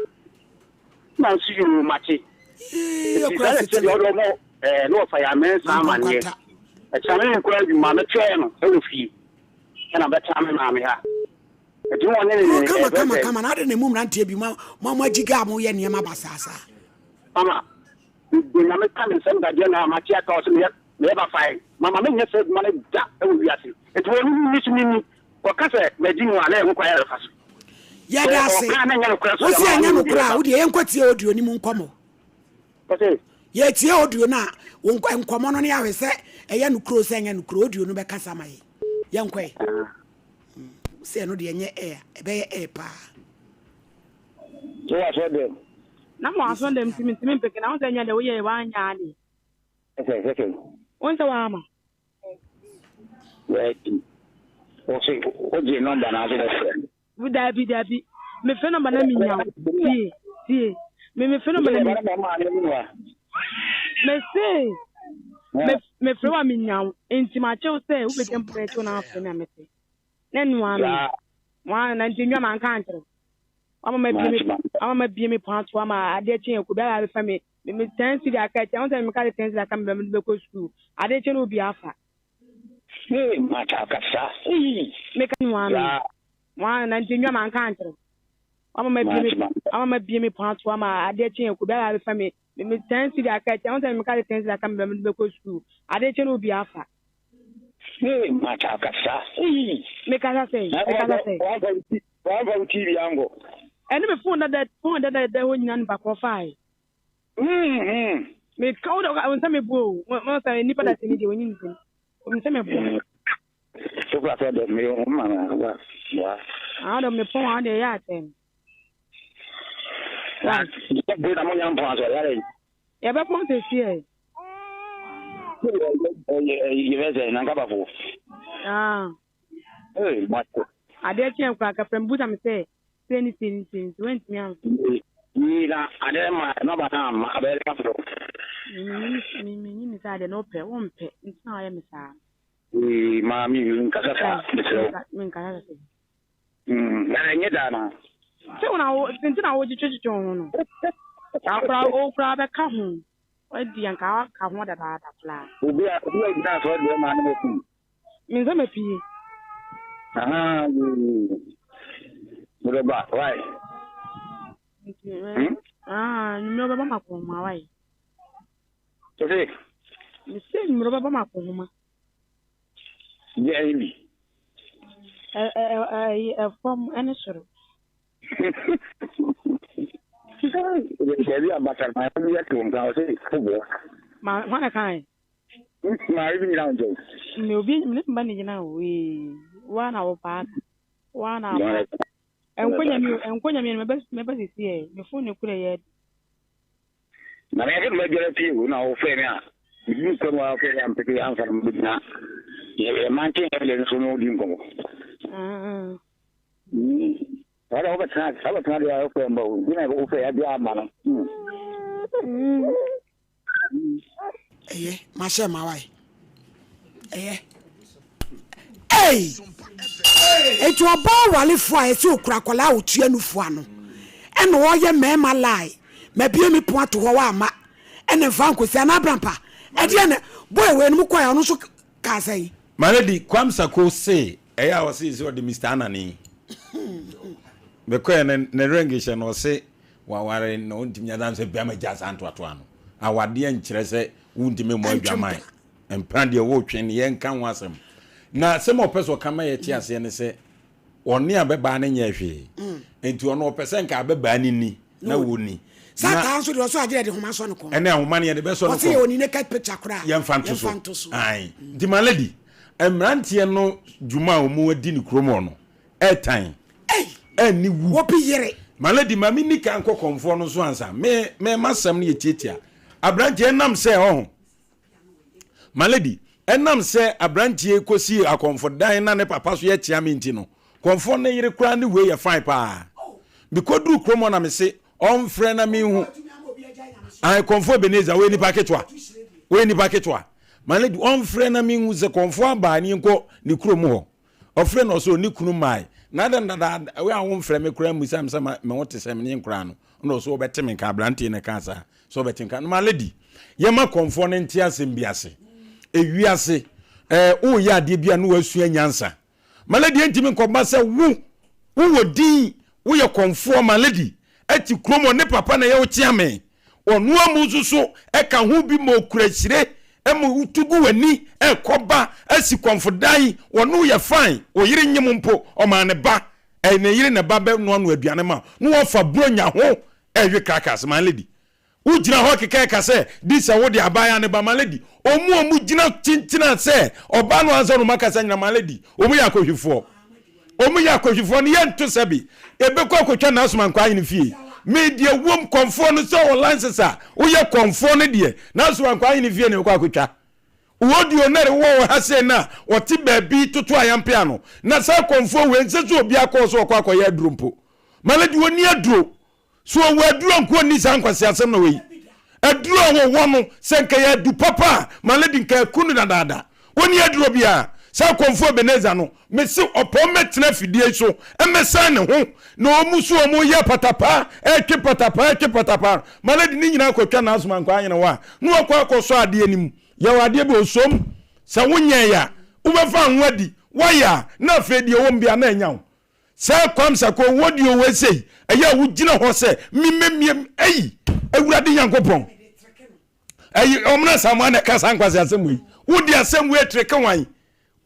Na nso yoo mate. Nti saa na ɛkyɛ deɛ ɔde ɔmɔ ɛɛ na ɔfa yɛ amɛnsa amaneɛ. Ɛkyɛ me nkɔ adwuma mɛtwɛɛ no ɛwɔ fie. Ɛna bɛtena me maame ha. Ɛti wɔn ne ne kama kama kama na ade na emu mmeranteɛ bi mo mo mo agyi gaa mo yɛ nneɛma basaa saa. Mama, de na meka me nsɛm dadeɛ na mate aka ɔsɛ meyɛ meyɛ bafae. Mama menyɛ sɛ adwuma no da ɛwɔ wiase. Ɛti wɔn ne ni so ne ni. Wɔka sɛ madi mu a na ɛho kwan a ɛfa so. Yɛda ase. Wosi ɛnyɛ nokorɛ a wodeɛ yɛnkɔ tie audio no mu nkɔmmɔ. Yɛtie audio no a wo nkɔmmɔ no ne ahwɛ sɛ ɛyɛ nokorɛ o sɛ ɛnyɛ nokorɛ audio no bɛkasa ma yɛ. Yɛnkɔ ɛ. Sɛ ɛno deɛ ɛnyɛ ɛ a ɛbɛyɛ ɛ paa. So wɔ asɔ dɛm. Na mo asɔ dɛm nti mentumi mpeke na wo sɛ nyɛ dɛ woyɛ wanyɛ adeɛ. Sɛ sɛ sɛ. Wo nsɛ wama. Wadi. Wo se wogye nɔmba no ase bɛfrɛ no. Dabi dabi. Mefrɛ nɔmba na menya wo. Tie tie. Me mefrɛ nɔmba na me. Mese me mefrɛ wa menya wo. Nti makyɛw sɛ wobɛgya mpo na ɛkyɛw na afrɛ me a mete. Na ɛno ano. Wa na nti nwa manka ankyerɛ. Wama mabie me wama mabie me pɔn ato ama adeɛ kye yɛn kɔ bi a bɛfa me Me me ten cedi aka akyi, ahun sɛ me ka de ten cedi aka me ba me de bɛkɔ sukuu. Ade kye no obi afa. Hey, mata akasa. Hey. Me ka no ano. Wa na nti nwa man ka ankyerɛ. Wama ma bie me wama ma bie me pɔn ato ama ade kye yɛn kɔ bi a bɛfa me me me ten cedi aka akyi, ahun sɛ me ka de ten cedi aka me ba me de bɛkɔ sukuu. Ade kye no obi afa. Hey, mata akasa. Hey. Me kasa sɛ, me kasa sɛ. Wamfa wo TV ankɔ. Ɛne me phone dada phone dada ɛda hɔ nyinaa nipa korɔ fae. Me ka wo de wo nsa me bu o. Mo sɛ nipa da sini deɛ onyi nsɛm. Wo nsa me bu. So kura sɛ dɛ me wo ma na wa wa. Ah dɛ me pɔn ah deɛ yɛ atɛm. Na de na mo nya mpɔn asɔ yare. Yɛ bɛ pɔn sɛ si ɛ. Yɛ bɛ sɛ nankabafo. Ah. Hey, mate. Adeɛ kyeɛ koraa ka frɛ me busa me sɛ sei ne sei ne sei nti woantumi amfa. Yii na adeɛ ma nɔba no amma abɛyɛ de aforo. Menyi ne sɛ adeɛ no wopɛ wompɛ nti na wayɛ me saa. Yii maame nkasa saa mesrɛ wo. Menkasa saa. Na ɛnyɛ daa na. Sɛ wo na wo nti na wogyetwetwetwe wo ho no. Akora okura bɛka ho. Wadi anka aka ho dadaada koraa. Obi a obi a gyina asɔre deɛ maa ne bɛ fi. Me nsa ma pie. Ahaa yoo. Mede ba why? Nti hmm? Ah, nwummerɛ wobɛba ma kɔnhoma why? Sese. Mese nwummerɛ wobɛba ma kɔnhoma. Gye ayi bi. Ɛfam ne soro. Baabi a bata no, maame bi ate wo nka, ɔse woboa. Ma hwan na kae? Maame bi nyina wo nkyɛn. Me obi me ne mma ne nyina o ee wa na wo paa ka wa na apa ɛnkɔ nyame o ɛnkɔ nyame no mɛbɛ mɛbɛ sisi ɛ me phone ne kura yɛ. Na meyɛ sɛ mɛdware pie o na wofrɛ me a meduru kwa mu a wofrɛ me a mpeke ansa na mabɛgyina yɛ manten ɛlɛ no so ne wodi nkɔmmɔ. Saa deɛ wobɛtena wobɛtena deɛ a wofrɛ mba o nti na wofrɛ yɛ adeɛ ama no. Ɛyɛ mahyɛ ma wae ɛyɛ ei eti ɔbaa walefoɔ a ɛsɛ okura akwadaa a otua nufoɔ ano ɛna ɔyɛ mmarima lie mabie me pon ato hɔ wa ama ɛna nfa nkosi anaa abrampa ɛdeɛ na boy wei no mo kɔɛ ɔno nso kaa sɛn. Malady Kwam Sako se ɛyɛ a ɔse sɛ ɔde Mister Anani mekɔɛ no ne ring hyɛ no ɔse waware na ɔntumi nya dan sɛ bɛrima gya saa ntoatoa no awadeɛ nkyerɛ sɛ wontumi mmɔ adwaman mpena deɛ wotwe no yɛnka ho asɛm na asɛm a ɔpɛ sɛ ɔka ma yɛte aseɛ ne sɛ ɔne abɛbaa no nyɛ hwee mm. nti ɔno ɔpɛ sɛ nka abɛbaa no ni na wɔni saa taa nso deɛ ɔsɔ agye yɛde homa sɔ no kɔn ɛne ahoma no yɛde bɛsɔ no kɔn ɔsɛ yɛ oni naked picture koraa yɛmfa nto so ae nti ma lady mmeranteɛ no dwuma a wɔn adi ne kurom hɔ no ɛtan ɛni wu wɔpi yere ma lady ma me nika nkɔ kɔnfoɔ no so ansa me me ma sɛm no yɛ tiatia aberanteɛ nam sɛ ɔho ma lady ɛnam sɛ aberanteɛ kɔsi akɔnfo dan na ne papa so yɛ kyea me nti no kɔnfoɔ ne yere koraa ne wei yɛ fine paa mekɔduru kurom hɔ na mese ɔmfrɛ na menhu ae kɔnfoɔ Ebenezer woyɛ nipa ketewa woyɛ nipa ketewa ma lady ɔmfrɛ na menhu sɛ kɔnfoɔ abaa ne yɛnkɔ ne kurom hɔ Ɔfrɛ no ɔsɛ ɔne kunu mae. Na adɛn dada wo a womfrɛ me koraa mmisa me sɛ me ho te sɛ me ne nkoraa no. Ɛna ɔsɛ ɔbɛte me nka aberanteɛ na ɛkaa saa sɛ ɔbɛte nka. No ma lady yɛma kɔmfoɔ no nte asɛm bi ase. Ewiase ɛɛ woyɛ adeɛ bi a na wasua nyansa. Ma lady ɛntumi nkɔba sɛ wo wowɔ din woyɛ kɔmfoɔ ma lady ɛte kurom ɔne papa na ɛyɛ wo kyeame. Ɔno amu nso so ka ho bi ma okura hyire ma wotu gu w'ani ɛkɔ ba asi kɔmfo dan wɔne wo yɛ fine wo yere nyem mpo ɔmaa ne ba ɛyɛ ne yere ne ba bɛ noa no aduane ma wo na wɔfa buronya ho ɛwe crackers my lady wo gyina hɔ keka ɛka sɛ di sɛ wo de abaayaa ne ba my lady ɔmu ɔmu gyina kyinkyina sɛ ɔbaa no ansa no makasa nyina my lady ɔmu yɛ akɔhwifoɔ. Wɔn yɛ akɔhwifoɔ no yɛnto sɛbe ɛbɛkɔ akɔtwa n'asoma nkwa ahene fie. Me deɛ wom kɔmfoɔ no sɛ ɔwɔ license a woyɛ kɔmfoɔ no deɛ n'asoma nkwa ahene fie na ɛbɛkɔ akɔtwa. Wɔ deɛ ɔnɛre wɔ wɔ ha sei no a ɔte baabi toto ayampe ano na saa kɔmfoɔ wei nsɛ sɛ obi akɔɔ sɛ ɔkɔ akɔyɛ aduro mpo. Malady ɔnni aduro. So ɔwɔ aduru a nka ɔnni saa nkwaseasɛm na wei? Aduru a wɔwɔ no, sɛ nka yɛ adu papa a, ma lady nka aku no dadaada. Ɔnni aduro biara. Saa Kɔmfo Ebenezer no, mese ɔpɛ ɔmmɛtena afidie yi so mmɛsan ne ho na wɔn so wɔn yɛ patapaa, ɛretwe patapaa, ɛretwe patapaa. Ma lady ne nyinaa kɔtwa n'asoma nkɔ anyene hɔ a, na wakɔ akɔsɔ adeɛ no mu. Yɛwɔ adeɛ bi ɔsom, sɛ wonyɛeɛ a, wobɛfa ho adi, woayɛ a, na afei deɛ ɛwɔ mu biara na anya wo. Sɛ Kwam Sako wo deɛ owei sei ɛyɛ a wogyina hɔ sɛ mememiem ei Awurade Nyankopɔn ɛyi ɔmena Samoa na ɛka saa nkwasi asɛm wei wodi asɛm wei treke wan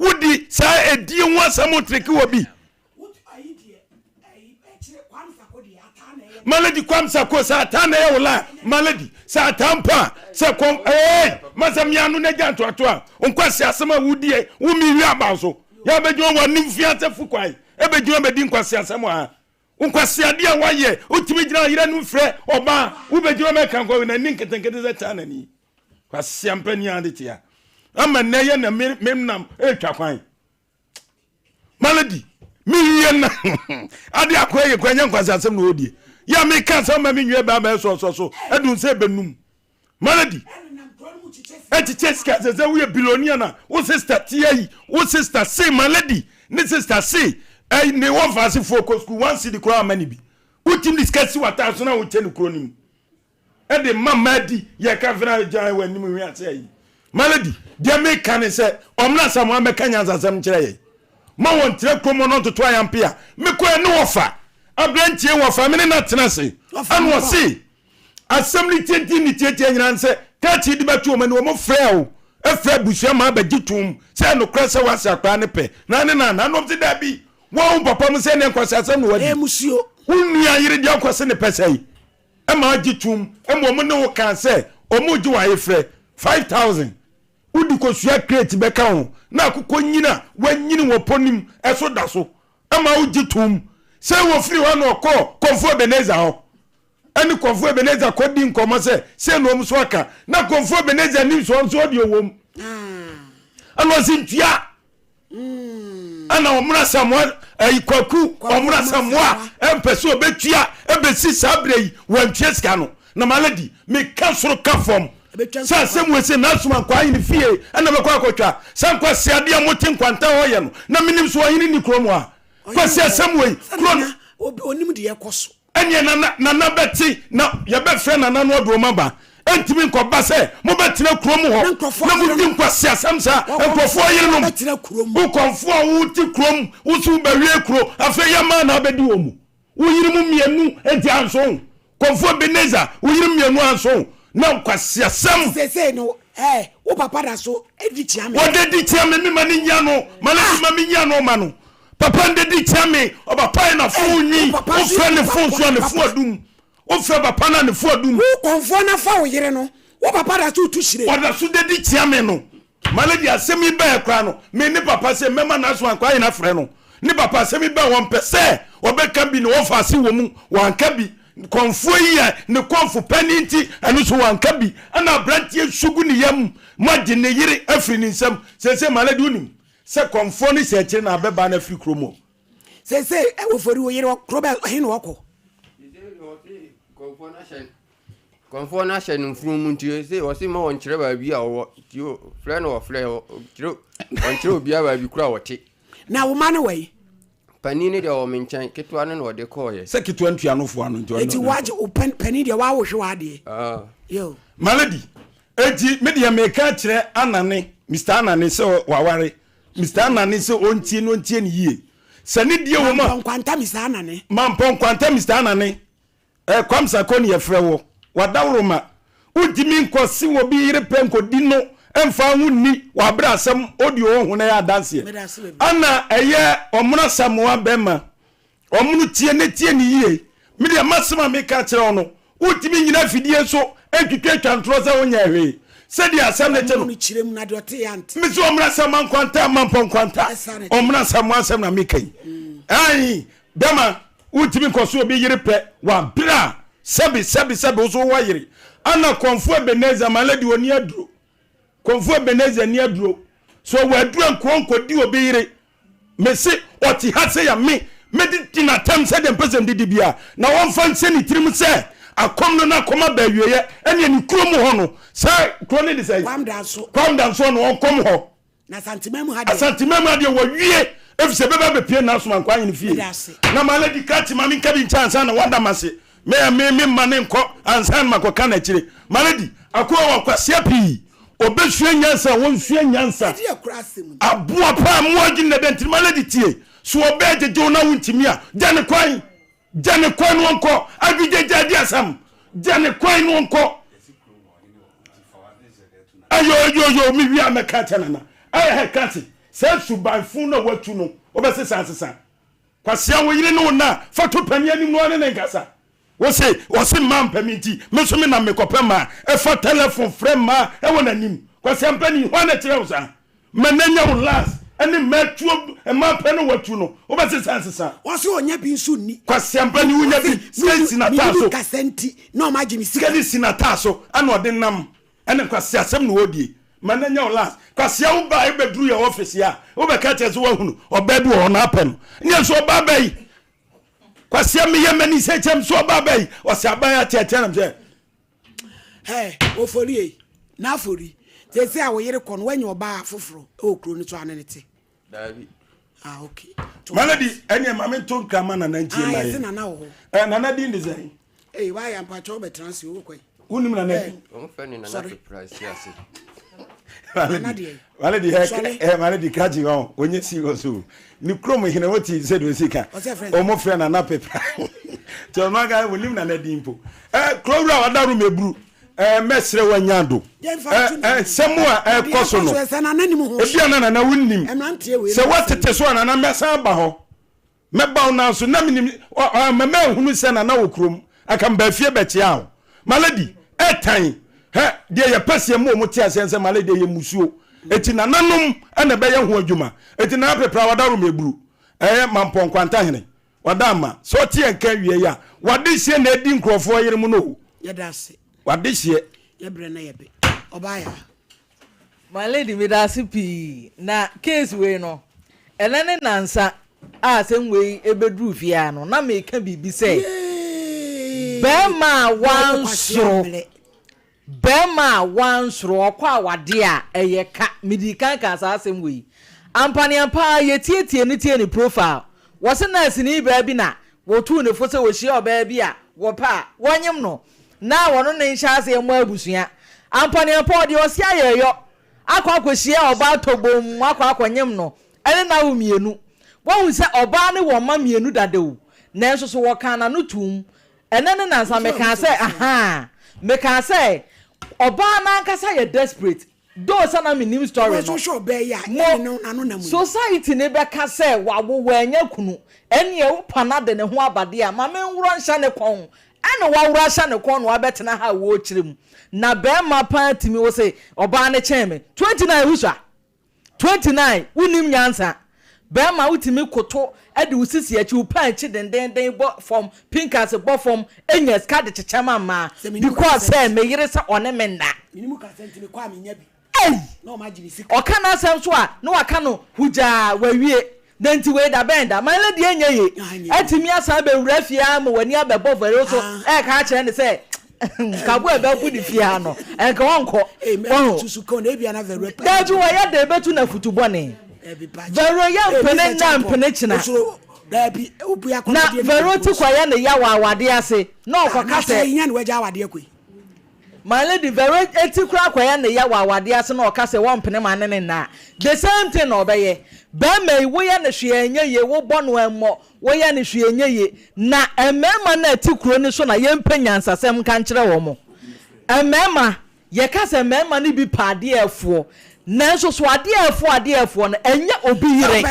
wodi saa edie ho asɛm treke wɔ bi Malady Kwam Sako sɛ ataa na ɛyɛ wo la Malady sɛ ataa mpo a sɛ kɔm ee masa miano na gya ntoatoa nkwasi asɛm a wodie wo mi wi aba so Yɛ abɛgyina wɔ anim fi ase fu kwan ɛbɛgyina bɛdi nkwaseasɛm wɔ ha. Nkwaseadeɛ a woayɛ, wotumi gyina ayerɛ no frɛ ɔbaa, wobɛgyina bɛka nkwa n'ani nketenkete sɛ China ni. Kwasea mpanin ade tea. Ama nnɛ yɛ na menam ɛretwa kwan. Malady, mewie na ade akɔ yɛ kwan nyɛ nkwaseasɛm na wɔdie. Yɛ meka sɛ ma menwie baa bɛyɛ sɔsɔ so ɛdun sɛ ɛbɛnum. Melody ɛkyekyɛ sika sɛ sɛ woyɛ billionaire na wo sister tia yi wo sister se Melody ne sister se ɛyi ne wɔn faase foɔ kɔ sukuu one cedi koraa ama ne bi wotim de sika si w'ataa so na wokyɛ ne kuro no mu ɛde ma mmaa di yɛ ka fena gyan wɔ anim hwi ase ayi Melody deɛ meka ne sɛ ɔmena Samoa mɛka nyansasɛm nkyerɛ yɛn ma wɔn tena kurom no ntoto ayampe a mekɔɛ ne wɔfa aberantie wɔfa me ne na tena ase ɛna ɔse Asɛm no tiatia ne tiatia nyinaa ne sɛ, krakye de bɛto wɔn ani, wɔfrɛɛ wo, frɛ abusua ma abɛgye toom sɛ ɛyɛ nokorɛ sɛ woase akwadaa no pɛ, na ne na, na wɔn se daabi. Woahu papa mu sɛ ne nkwaseasɛm na wadi. Wo nua yere deɛ ɔkɔse ne pɛ sɛe ma agye tom ma ɔmo ne wo kaa sɛ ɔmo gye wo ayefrɛ 5000 wode kosua crate bɛka ho na akokɔ nyini a wanyini wɔ pɔ nim ɛso da so ma wogye tom sɛ wɔfiri hɔ na ɔkɔɔ Kɔmfo Ebenezer hɔ ɛne Kɔmfo Ebenezer kɔdi nkɔmmɔ sɛ sei na ɔmo so aka na Kɔmfo Ebenezer nim sɛ ɔno nso ɔdeɛ ɔwom ɛna ɔse ntua ɛna ɔmena samoa ɛyi kwaku ɔmena samoa ɛmpɛ sɛ ɔbɛtua ɛbɛsi saa berɛ yi wantua sika no na malady meka soro ka fam sɛ asɛm wɔ sɛ nasoma nkwa ahene fie ɛna mɛkɔ akɔtwa sɛ nkwasi adeɛ a mote nkwanta hɔ yɛ no na menim so ɔhene ni kurom a kwasi asɛm wɔ yi kuro no onim deɛ ɛkɔ so Ɛneɛ nana nana bɛte na yɛbɛfrɛ nana no ɔde wɔn aba. Ɛntumi nkɔba sɛ mobɛtena kurom hɔ na modi nkwaseasɛm saa. Nkurɔfoɔ yerenom, wo kɔmfoɔ a wote kurom, wo so wobɛwie kuro, afei yɛ mmaa na abɛdi wɔn mu. Wo yere mu mmienu nti anso wo. Kɔmfoɔ Ebenezer, wo yere mmienu anso wo. Na nkwaseasɛm. Seesei no, ɛɛ, wo papa da so di kyia me. Wɔde di kyia me, me ma ne nyia no, ma ne ma me nyia no ma no. Papa no de kyia me, ɔba pa yɛ na fon nwi, wofrɛ ne fon so a ne fon adum. Wofrɛ papa no a ne fon adum. Wo kɔmfoɔ no afa wo yere no, wo papa da so tu hyire. Ɔda so de di kyia me no. My lady, asɛm yi bɛɛ koraa no, me ne papa sɛ mɛma n'aso ankɔ ayɛ no afrɛ no. Ne papa asɛm yi bɛɛ wɔmpɛ sɛ ɔbɛka bi na wɔfa ase wɔ mu, wanka bi. Kɔmfoɔ yi yɛ ne kɔmfo panin nti ɛno nso wanka bi. Ɛna aberanteɛ su gu ne yam, moagye ne yere afiri ne nsam. Seesei my lady wonim sɛ kɔmfoɔ no hyɛ akyire na abɛbaa no afiri kurom hɔ. Seesei wɔfori wo yere wɔ kuro bɛn he na ɔkɔ? Kɔmfoɔ no ahyɛ no mfunumu mu nti ɔse ɔse ma wɔnkyerɛ baabi a ɔwɔ nti frɛ no ɔfrɛ ɔkyerɛ ɔnkyerɛ obiara baabi koro a ɔte. Na wo ma no wɔ yi? Panin no deɛ ɔwɔ me nkyɛn, ketewa no na ɔde kɔɔeɛ. Sɛ ketewa ntua no foa no nti ɔno. Eti wagye wo panin deɛ wawohwe w'adeɛ. Ah. Yo. Malady, eti me deɛ meka kyerɛ Anane, Mister Anane sɛ waware, Mister Anane sɛ ɔntie na ɔntie no yie. Sɛ ne deɛ wɔ mu a. Mampɔ nkwanta Mister Anane. Mampɔ nkwanta Mister Anane. Eh, Kwam Sarko ne yɛfrɛ wo. W'adaworoma. Wontumi nkɔ se obi yere pɛ nkɔdi no mfa ho nni w'abrɛ asɛm audio wɔ ho na ɛyɛ adanseɛ. Ana ɛyɛ Ɔmono Asamoah bɛma. Ɔmono tie na tie no yie. Me deɛ m'asɛm a meka akyerɛ wo no, wontumi nnyina afidie so ntwitwatwa ntorɔ sɛ wonyɛɛ hwee. Sɛdeɛ asɛm no te no. Mese Ɔmono Asamoah nkwanta, Mampɔ nkwanta. Ɔmono Asamoah asɛm na meka yi. Ae, bɛma. Wontumi nkɔ so obi yere pɛ wɔ abere a sɛbi sɛbi sɛbi wo so wowɔ yere. Ana Kɔmfo Ebenezer my lady ɔni aduro. Kɔmfo Ebenezer ni aduro. So ɔwɔ aduro a nka ɔnkɔdi obi yere. Me se ɔte ha sɛ ya me mɛdidi n'atɛm sɛdeɛ mpɛ sɛ mdidi bia na ɔmfa nhyɛ ne tirim sɛ akɔm no n'akɔm aba awieɛ ɛneɛ ne kurom hɔ no sɛ kuro no de sɛ Kwamdanso Kwamdanso no ɔnkɔm hɔ. Na Asanteman mu ha deɛ. Asanteman mu ha deɛ wɔwie efisɛ bɛba abɛpue Nasoma nkwa ahene fie. Meda ase. Na ma lady krakye ma menka bi nkyɛ ansa na wada m'ase. Me me me mma ne nkɔ ansa na makɔka n'akyire. Ma lady, akoa wɔ kwasea pii. Ɔbɛsua nyansa a wɔnsua nyansa. Ɛdeɛ kora asɛm ni. Aboa paa mmoa adwene na ɛdɛ nti ma lady tie. So ɔbɛɛ gyegye wo na wontumi a, gya ne kwan. Gya ne kwan no ɔnkɔ. Adwigya gya di asɛm. Gya ne kwan no ɔnkɔ. Ayo yo me wi a mɛka kyɛ nana. Ayɛ hɛ ka se sɛ suban fun na watu no wobɛsesa asesa. Kwasia wo yere ne wo na fa to panin anim no ɔne ne nkasa. Wo se ɔse mmaa mpɛ me nti me nso me nam mekɔpɛ mmaa ɛfa telephone frɛ mmaa ɛwɔ n'anim. Kwasia mpanin hwan na ɛkyerɛ wo saa? Ma na nya wo last ɛne mmaa tuo mmaa pɛ no watu no wobɛsesa nsesa. Ɔse ɔnya bi nso nni. Kwasiampa ni wonya bi sika si n'ataa so. Kasa nti na ɔma agye me sika. Sika ni si n'ataa so ɛna ɔde nam ɛne kwasiasɛm na ɔdie. Ma na nya wo last. Kwasia wo baa wobɛduru yɛ office yi a wobɛka kyerɛ sɛ woahunu ɔbaa bi wɔ hɔ na apɛ no. Nyɛ nso ɔbaa bɛyi. Kwasia meyɛ m'ani sɛ kyɛm so ɔbaa bɛyi. Ɔsɛ aban ateatea nam sɛ. Hey, ofori ei, n'afori. Seesei a wo yere kɔ no, woanya ɔbaa foforɔ wɔ kuro no so a ne ne te? Daabi. Ah, okay. Malady, ɛneɛ ma mento nkra ma Nana ntie ah, ma yɛse Nana wɔ hɔ. Eh, Nana din de sɛn? Ei, wayɛ mpakyɛ wobɛtena ase wokɔ yi. Wonim Nana din? Wɔn fɛ ne Nana Pepra si ase. Malady, Malady, eh, Malady krakye wɔn, onye serious o. Ne kurom hene wote sɛ deɛ ɔsi ka ɔmo frɛ nana pepra nti ɔno aka wɔnim nana din mpo ɛ kuro wura wada room eburu ɛ mɛsrɛ wanya do ɛ ɛ nsɛm a ɛkɔ so no ebi a na nana wonim sɛ wɔtete so a nana mɛsan aba hɔ. Mɛba wo nan so na menim ɔ mɛma ahunu sɛ nana wɔ kurom anka mebaa fie bɛkyea wo. My lady, ɛtan hɛ deɛ yɛpɛ sɛ yɛma wɔn te aseɛ sɛ my lady ɛyɛ mmusuo. Eti nananom na ɛbɛyɛ ho adwuma. Eti Nana Pepra wadaworo me aburu ɛyɛ Mampɔn Kwantahene wada ama sɛ ɔte yɛn nka awia yi a wadehyeɛ na adi nkurɔfoɔ yere mu no o. Yɛda ase. Wadehyeɛ. Yɛbrɛ na yɛbe. Ɔbaa yaa. My lady medase pii na case wei no ɛnɛ ne nansa a asɛm wei ɛbɛduru fie ha no na meka biribi sɛ bɛrima a wansoro bɛrima a wansoro ɔkɔ awadeɛ a ɛyɛ ka medii kan kaa saa asɛm wei ampaneampa ara yɛtietie no tie ne profile wɔse nɛɛseni baa bi na wɔtuu ne fo sɛ ɔhyia ɔbaa bi a wɔpɛ a wɔnyem no na wɔno ne nhyɛ aseɛ mmɔ abusua. Ampaneampa ɔde ɔse ayɛyɔ akɔ akɔhyia ɔbaa tɔbom akɔ akɔnyem no ɛne no awo mienu. Wahu sɛ ɔbaa no wɔ mma mienu dada o, nanso so wɔkaa n'ano toom. Ɛnɛ ne nansa mekaa sɛ ahaa, mekaa sɛ ɔbaa no ankasa yɛ desperate Though sɛ na mennim story no, mo society no bɛka sɛ wawo wannya kunu, ɛnneɛ wo pa no ade ne ho aba deɛ a, ma menworɔ nhyɛ ne kɔn. Ɛna waworɔ ahyɛ ne kɔn na wabɛtena ha a wɔrekyerɛ mu. Na barima paa tumi wo se ɔbaa no kyɛn me. 29 wosua? 29 wonnim nyansa. Barima wotumi koto de wo sisi akyi, wo paa akyi dendenden bɔ fam, pinkase bɔ fam, nya sika de kyekyɛ ma mmaa because sɛ me yere sɛ ɔne me nna. Ei! Ɔka n'asɛm so a na waka no hugyaa wawie. Na nti wei da bɛn da? My lady ɛnyɛ ye. Atumi asan abɛwura fie ara ma w'ani abɛbɔ vɛre so ɛreka akyerɛ no sɛ nkabo a ɛbɛbu ne fie ha no nka ɔnkɔ. Wahu? Dabi wɔyɛ dɛn bɛtu no afutu bɔne? Vɛro yɛ mpene nna mpene kyena. Na Vɛro ti kɔyɛ ne ya wɔ awadeɛ ase na ɔkɔka sɛ. My lady, Vero ti koraa kɔyɛ ne ya wɔ awadeɛ ase na ɔka sɛ wɔmpene ma ne ne nna a, the same thing na ɔbɛyɛ. Barima yi, woyɛ no hwee a ɛnyɛ yie, wobɔ no a ɛmmɔ, woyɛ no hwee a ɛnyɛ yie. Na mmarima no a ɛte kuro no so na yɛmpɛ nyansasɛm nka nkyerɛ wɔn. Mmarima, Yɛka sɛ mmarima no bi pɛ adeɛ ɛfoɔ, nanso so adeɛ ɛfoɔ adeɛ ɛfoɔ no, ɛnyɛ obi yere.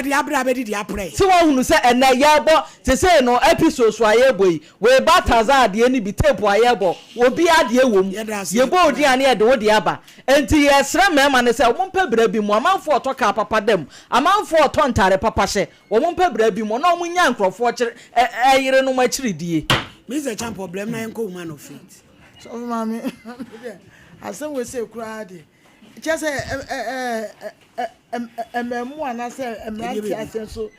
Sɛ woahunu sɛ ɛnnɛ yɛrebɔ, sesei no episodes a yɛrebɔ yi, wei Baltazar deɛ no bi, tape a yɛrebɔ, obiara deɛ wɔ mu. Yɛbɔ wo din a na yɛde wo deɛ aba. Enti yɛresrɛ mmarima no sɛ wɔmpɛ bra bi mu, amanfoɔ retɔ kaa papa da mu, amanfoɔ retɔ ntaade papa hyɛ, wɔmpɛ bra bi mu na wɔnnya nkurɔfoɔ kyere, ɛ, ɛ, yerenom akyiridie. Mister Champɔ, brɛ me na yɛnkɔ Woman of Faith. Sɔfo maame deɛ asɛm wei sɛ koraa deɛ kyɛ sɛ mmɛɛmo anaasɛ mmeranteɛ asɛm so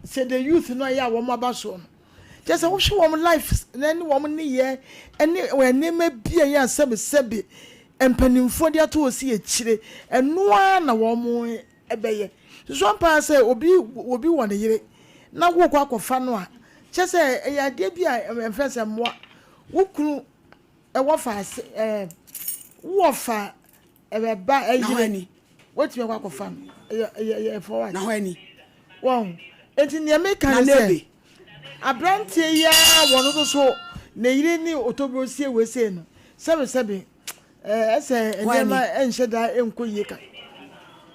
sɛ the youth no ɛyɛ a wɔn aba soɔ no kyɛ sɛ wohwɛ wɔn life na ne wɔn nneyɛɛ ɛne wɔn nneɛma bi a ɛyɛ a sɛbesɛbe mpanimfoɔ de ato hɔ si akyire ɛno ara na wɔn ɛbɛyɛ susu ampa ara sɛ obi obi wɔ ne yere na wokɔ akɔfa no a kyɛ sɛ ɛyɛ adeɛ bi a ɛmfɛ sɛ mmoa Wo kunu wɔ fa ase ɛɛ wowɔ fa ɛbɛ ba ɛyere wotumi akɔ akɔfa no ɛyɛ ɛyɛ ɛyɛ for what? Na hɔ ani. Wɔn eti nea meka ne sɛ aberanteɛ yi ara wɔn nso so ne yere ne otoburo sie wei sei no sɛbe sɛbe ɛɛ ɛsɛ nneɛma ɛnhyɛ da ɛnkɔ yie ka.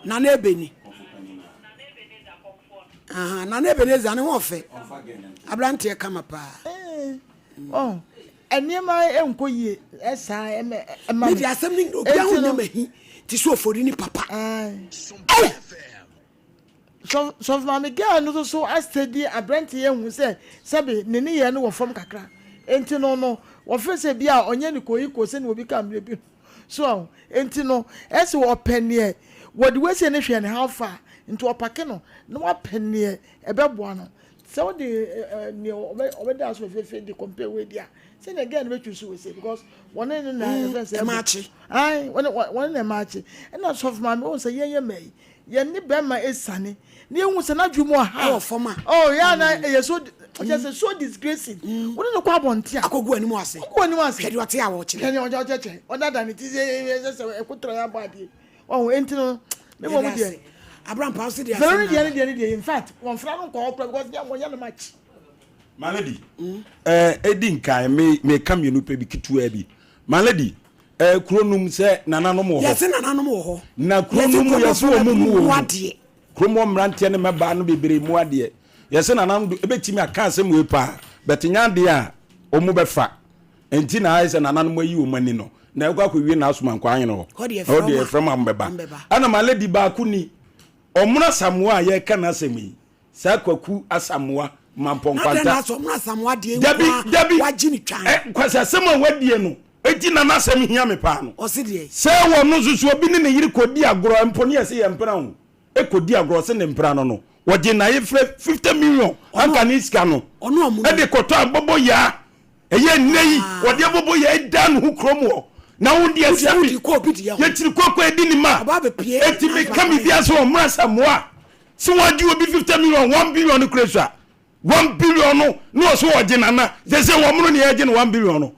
Nana ebe ni. Nana Ebenezer ne ho ɔfɛ aberanteɛ kama paa. Ɔn, nneɛma nkɔ yie saa ɛma me. Me de asɛm no nyina obiara ho nyɛ mahi te sɛ ofori ne papa. Ei! Sɔfo maame girl no nso so asɛdi aberante yi ahu sɛ sɛbe ne nneyɛɛ no wɔ fam kakra. Enti no no wɔfrɛ sɛ bi a ɔnyɛ ne koiko sɛnea obi kaa mmerɛ bi no. So ahu? Enti no ɛsɛ ɔpɛ neɛ wɔde wasie no hwɛ no how far nti ɔpake no na wapɛ neɛ ɛbɛboa no. Sɛ wode nea ɔbɛda so fɛfɛɛfɛ de compare wei deɛ a, sɛdeɛ girl no bɛ choose wei sei because wɔne no na ɛfɛn sɛ ɛmaakye. Ae, wɔne wɔne na ɛmaakye. Ɛna sɔfo maame wɔn sɛ yɛn yɛ mmaa yi, yɛn ne bɛrima esane na yɛhu sɛ n'adwene mu ɔha. Ɛwɔ fam a. Oh, yɛ ana ɛyɛ so ɔkyɛ sɛ so disgracing. Wɔne no kɔ abɔnten a. Akɔgu anim ase. Akɔgu anim ase. Hwɛ deɛ ɔte a wɔkyerɛ. Hwɛ deɛ ɔkyerɛkyerɛ. Ɔdada ne ti sɛ sɛ sɛ ɛkotra yɛ abɔ adeɛ. Wahu, enti no, me mmom deɛ. Abrampa wo se deɛ asɛm na. deɛ ne deɛ ne deɛ, in fact, wɔn fira no nkɔ hɔ koraa because deɛ wɔnyɛ no much. My lady, eh, edi nkan me me ka mmienu pɛ bi ketewa bi. My lady, eh, kuro num sɛ nananom wɔ hɔ. Yɛse nananom wɔ hɔ. Na kuro num yɛse wɔn mu wɔ mu. Kurom hɔ mmeranteɛ ne mmabaa no bebree mu adeɛ. Yɛse nananom do ebɛtumi aka asɛm wei paa but nyɛ adeɛ a ɔmo bɛfa nti na ayɛ sɛ nananom ayi ɔmo ani no na ɛkɔ akɔwie na asoma nkɔ ahene hɔ. Hɔ deɛ Hɔ deɛ yɛfrɛ yɛfrɛ mo a mobɛba. Mobɛba. Ɛna my lady baako ni, Ɔmono Asamoah a yɛreka n'asɛm yi, saa Kwaku Asamoah Mampɔn Na dɛn Nkwanta. na asɛ Ɔmono Asamoah deɛ Dabi, nko ara dabi, wagye ne twan? ɛ, Kwasi asɛm a wadie no enti na n'asɛm hia me paa no. Ɔse deɛ? Sɛ wɔno nso so obi ne ne yere kɔdi agorɔ mpo ne yɛse yɛmpena o, kɔdi agorɔ ɔse ne mpena no no, wɔgye n'ayefrɛ 50 million anka ne sika no de kɔtɔ abobo yaa. Ɛyɛ nnɛ yi wɔde abobo yaa da ne ho kurom hɔ na wo deɛ sɛbi yɛkyiri kɔkɔ adi ne ma eti meka biribi ase wɔ mmra sɛ mmoa sɛ wɔagye obi 50 million 1 billion no kura su a 1 billion no na ɔso wɔgye nana sɛ sɛ wɔn no ne yɛgye no 1 billion no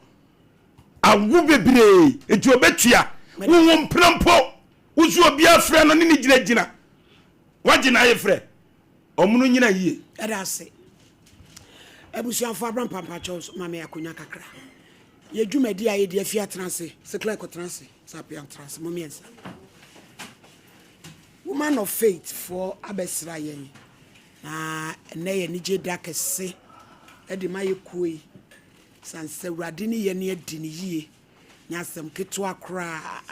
awo bebree eti ɔbɛtua wo mpena mpo Wosu obiara frɛ no ne ne gyinagyina. Wagye n'ayefrɛ. Ɔmo no nyina yie. Yɛda ase. Abusuafo abra mpampakyɛw so ma me akonya kakra. Yɛ dwumadi a yɛdi afi atena ase. Se clerk tena ase, sɛ apea tena ase, mo mmiɛnsa. Woman of Faith foɔ abɛsra yɛn. Na ɛnɛ yɛ anigye da kɛse de ma yɛ kuo yi. Sane sɛ Awurade ne yɛn adi no yie. Nyɛ asɛm ketewa koraa.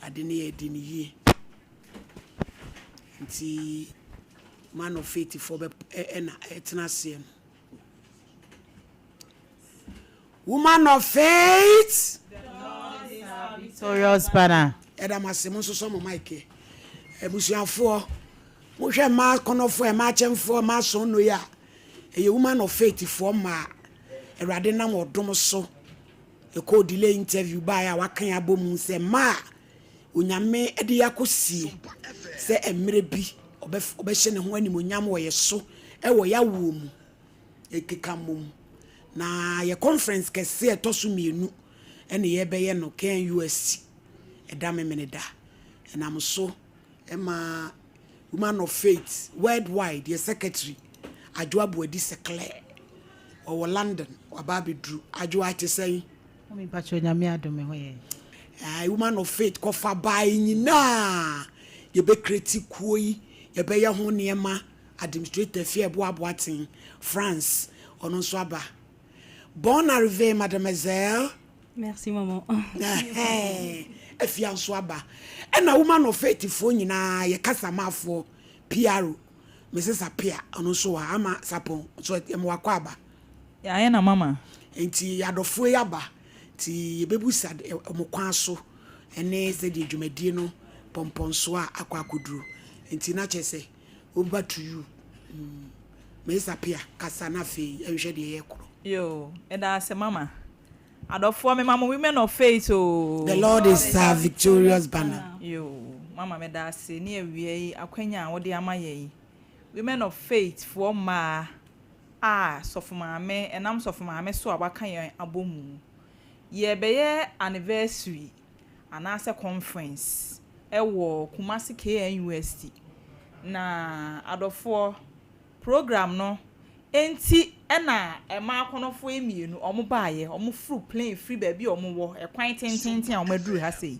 Ade no yɛ den yie. Nti man of faith foɔ bɛ ɛna ɛtena aseɛ no. Woman of faith. Victorious banner. Ɛda mo ase mo nso sɔ mo mic yɛ. Abusuafoɔ mohwɛ mmaa kɔnɔfoɔ mmaa kyɛnfoɔ mmaa sɔn yi a ɛyɛ woman of faith foɔ mmaa. Awurade nam ɔdom so Yɛkɔɔ delay interview baeɛ a waka yɛn abɔ mu sɛ mma a Onyame de yɛ akɔsie sɛ mmerɛ bi ɔbɛhyɛ ne ho animonyam wɔ yɛ so wɔ yɛawoɔ mu yɛkeka mmom na yɛ conference kɛse a ɛtɔ so mmienu ɛne yɛbɛyɛ no KNUST ɛda Memeneda ɛnam so ɛma Woman of Faith Worldwide yɛ secretary Adwoa Boadi Seklɛ Ɔwɔ London, waba abɛduru. Adwoa, te sɛn? Mummy mpakyɛw Nyame adom me ho yɛ. Ae woman of faith kɔfa bae nyinaa yɛbɛ create kuo yi yɛbɛyɛ ho nneɛma administrator fie ɛboa Boateng France ɔno nso aba Bonne arrivée mademoiselle. Merci maman. Ɛhɛn Afia nso aba ɛna woman of faith foɔ nyinaa yɛ kasamafoɔ PRO. Mrs Appiah ɔno nso wɔ ha ama Sapon nso yɛma wakɔ aba. Yɛayɛ na mama. Nti adɔfoɔ yi aba nti yɛbɛbusa wɔn kwan so ne sɛdeɛ dwumadie no pɔmpɔnsoɔ a akɔ akɔduru nti na kyerɛ sɛ over to you Mrs Appiah kasa na afei yɛnhwɛ deɛ yɛkorɔ. Yoo, meda ase mama. Adɔfoɔ mema mo women of faith oo. The Lord is our victorious banner. Yoo mama meda ase ne awia yi akwanya a wode ama yɛn yi. Women of faith foɔ mmaa a sɔfo maame ɛnam sɔfo maame so a waka yɛn abɔ mu. Yɛrebɛyɛ anniversary anaasɛ conference ɛwɔ Kumasi KNUST na adɔfoɔ Program no nti na ɛmaa akɔnɔfoɔ yi mmienu wɔn baeɛ, wɔn foro plane firi baabi a wɔn wɔ, ɛkwan tententen a wɔn aduru ha sei.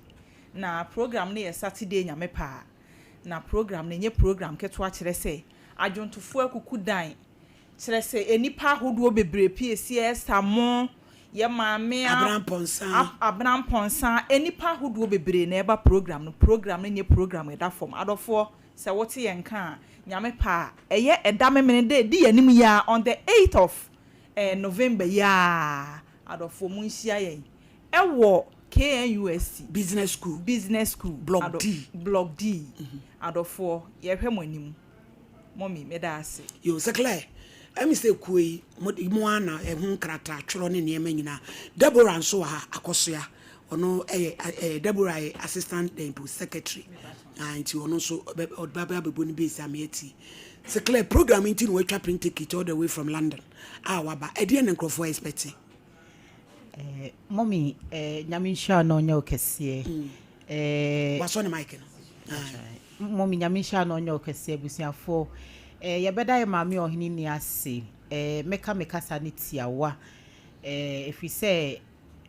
Na program no yɛ Saturday Nyame pɛ a. Na program no ɛnyɛ program ketewa kyerɛ sɛ adwontofoɔ akuku dan, kyerɛ sɛ nnipa ahodoɔ bebree piesie Esther mo, yɛ maame a, Abena Mpɔnsa. Abena Mpɔnsa, nnipa ahodoɔ bebree na ɛba program no. Program no nyɛ program ɛda fam. Adɔfoɔ, Sɛ wote yɛn nka a, Nyame pɛ a, ɛyɛ ɛda Memene da ɛdi yɛn anim yi ara, on the eighth of eh, November yi ara, adɔfoɔ monhyia yɛn ɛwɔ KNUST Business School. Business School, Block adɔ, D. Block D. Adɔfoɔ, yɛhwɛ mo anim. Mummy, meda ase. Yo, sɛ Claire, ɛmi sɛ kuo yi, mo, mo ara na ɛho nkrataa twerɛ ne nneɛma nyinaa. Deborah nso wɔ ha, Akɔsoa. Ɔno ɛyɛ, ɛɛ, Deborah yɛ assistant eh, secretary. Ah, nti ɔno nso ɔbɛ ɔba bɛ abɛbɔ ne base ama yɛatie. Sɛ Claire, program nti na watwa plane ticket all the way from London a waba. Ɛdeɛn na nkurɔfoɔ expect? Eh, mommy, eh, nyame nhyira wo na ɔnyɛ wo kɛseɛ. Eh, Wasɔ ne mic no. Aye. Mommy, nyame nhyira wo na ɔnyɛ wo kɛseɛ, abusuafoɔ. Eh, yɛbɛda yɛ maame ɔhene ni ase. Eh, mɛka me kasa no tiawa. Eh, ɛfiri sɛ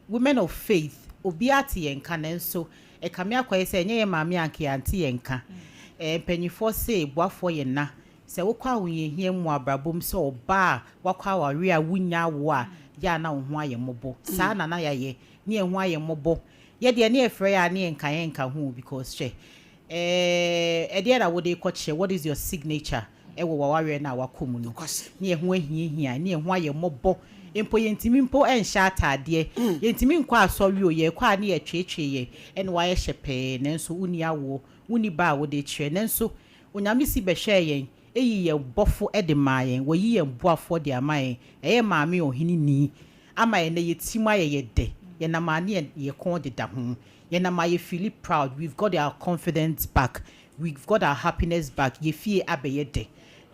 Women of Faith, obiara te yɛn nka nanso ɛkame akɔyɛ sɛ ɛnyɛ yɛn maame a anka yɛante yɛn nka. Ɛɛ mpanyinfoɔ se boafoɔ yɛ nna. Sɛ wokɔ ahohiahia mu wɔ abrabɔ mu sɛ ɔbaa a woakɔ awareɛ a wonnya awoɔ a, yɛ a na wo ho ayɛ mmɔbɔ. Saa na na yɛayɛ, ne yɛn ho ayɛ mmɔbɔ. Yɛ deɛ ne yɛfrɛ yɛ a ne yɛnka yɛnka ho o because hwɛ eh, ɛdeɛn na wode rekɔkyerɛ, what is your signature wɔ w'awareɛ no a woakɔ mu no. Ne yɛn ho ahiahia, ne yɛn ho ayɛ mmɔbɔ, mpo yɛntumi mpo nhyɛ ataadeɛ, yɛntumi nkɔ asɔre o, yɛrekɔ a ne yɛtweetwee yɛn, ɛna woayɛ hyɛpɛɛ nanso wonni awoɔ, wonni ba a wode rekyerɛ nanso Onyame si bɛhwɛɛ yɛn, eyi yɛn bɔfo de maa yɛn, wayi yɛn boafoɔ de ama yɛn, ɛyɛ maame ɔhene ni, ama ɛnɛ yɛ tirim ayɛ yɛ dɛ, yɛnam a ne yɛn yɛ kɔn deda ho, yɛnam a yɛ feeli proud, we've got our confidence back, we've got our happiness back, yɛ fie abɛyɛ dɛ.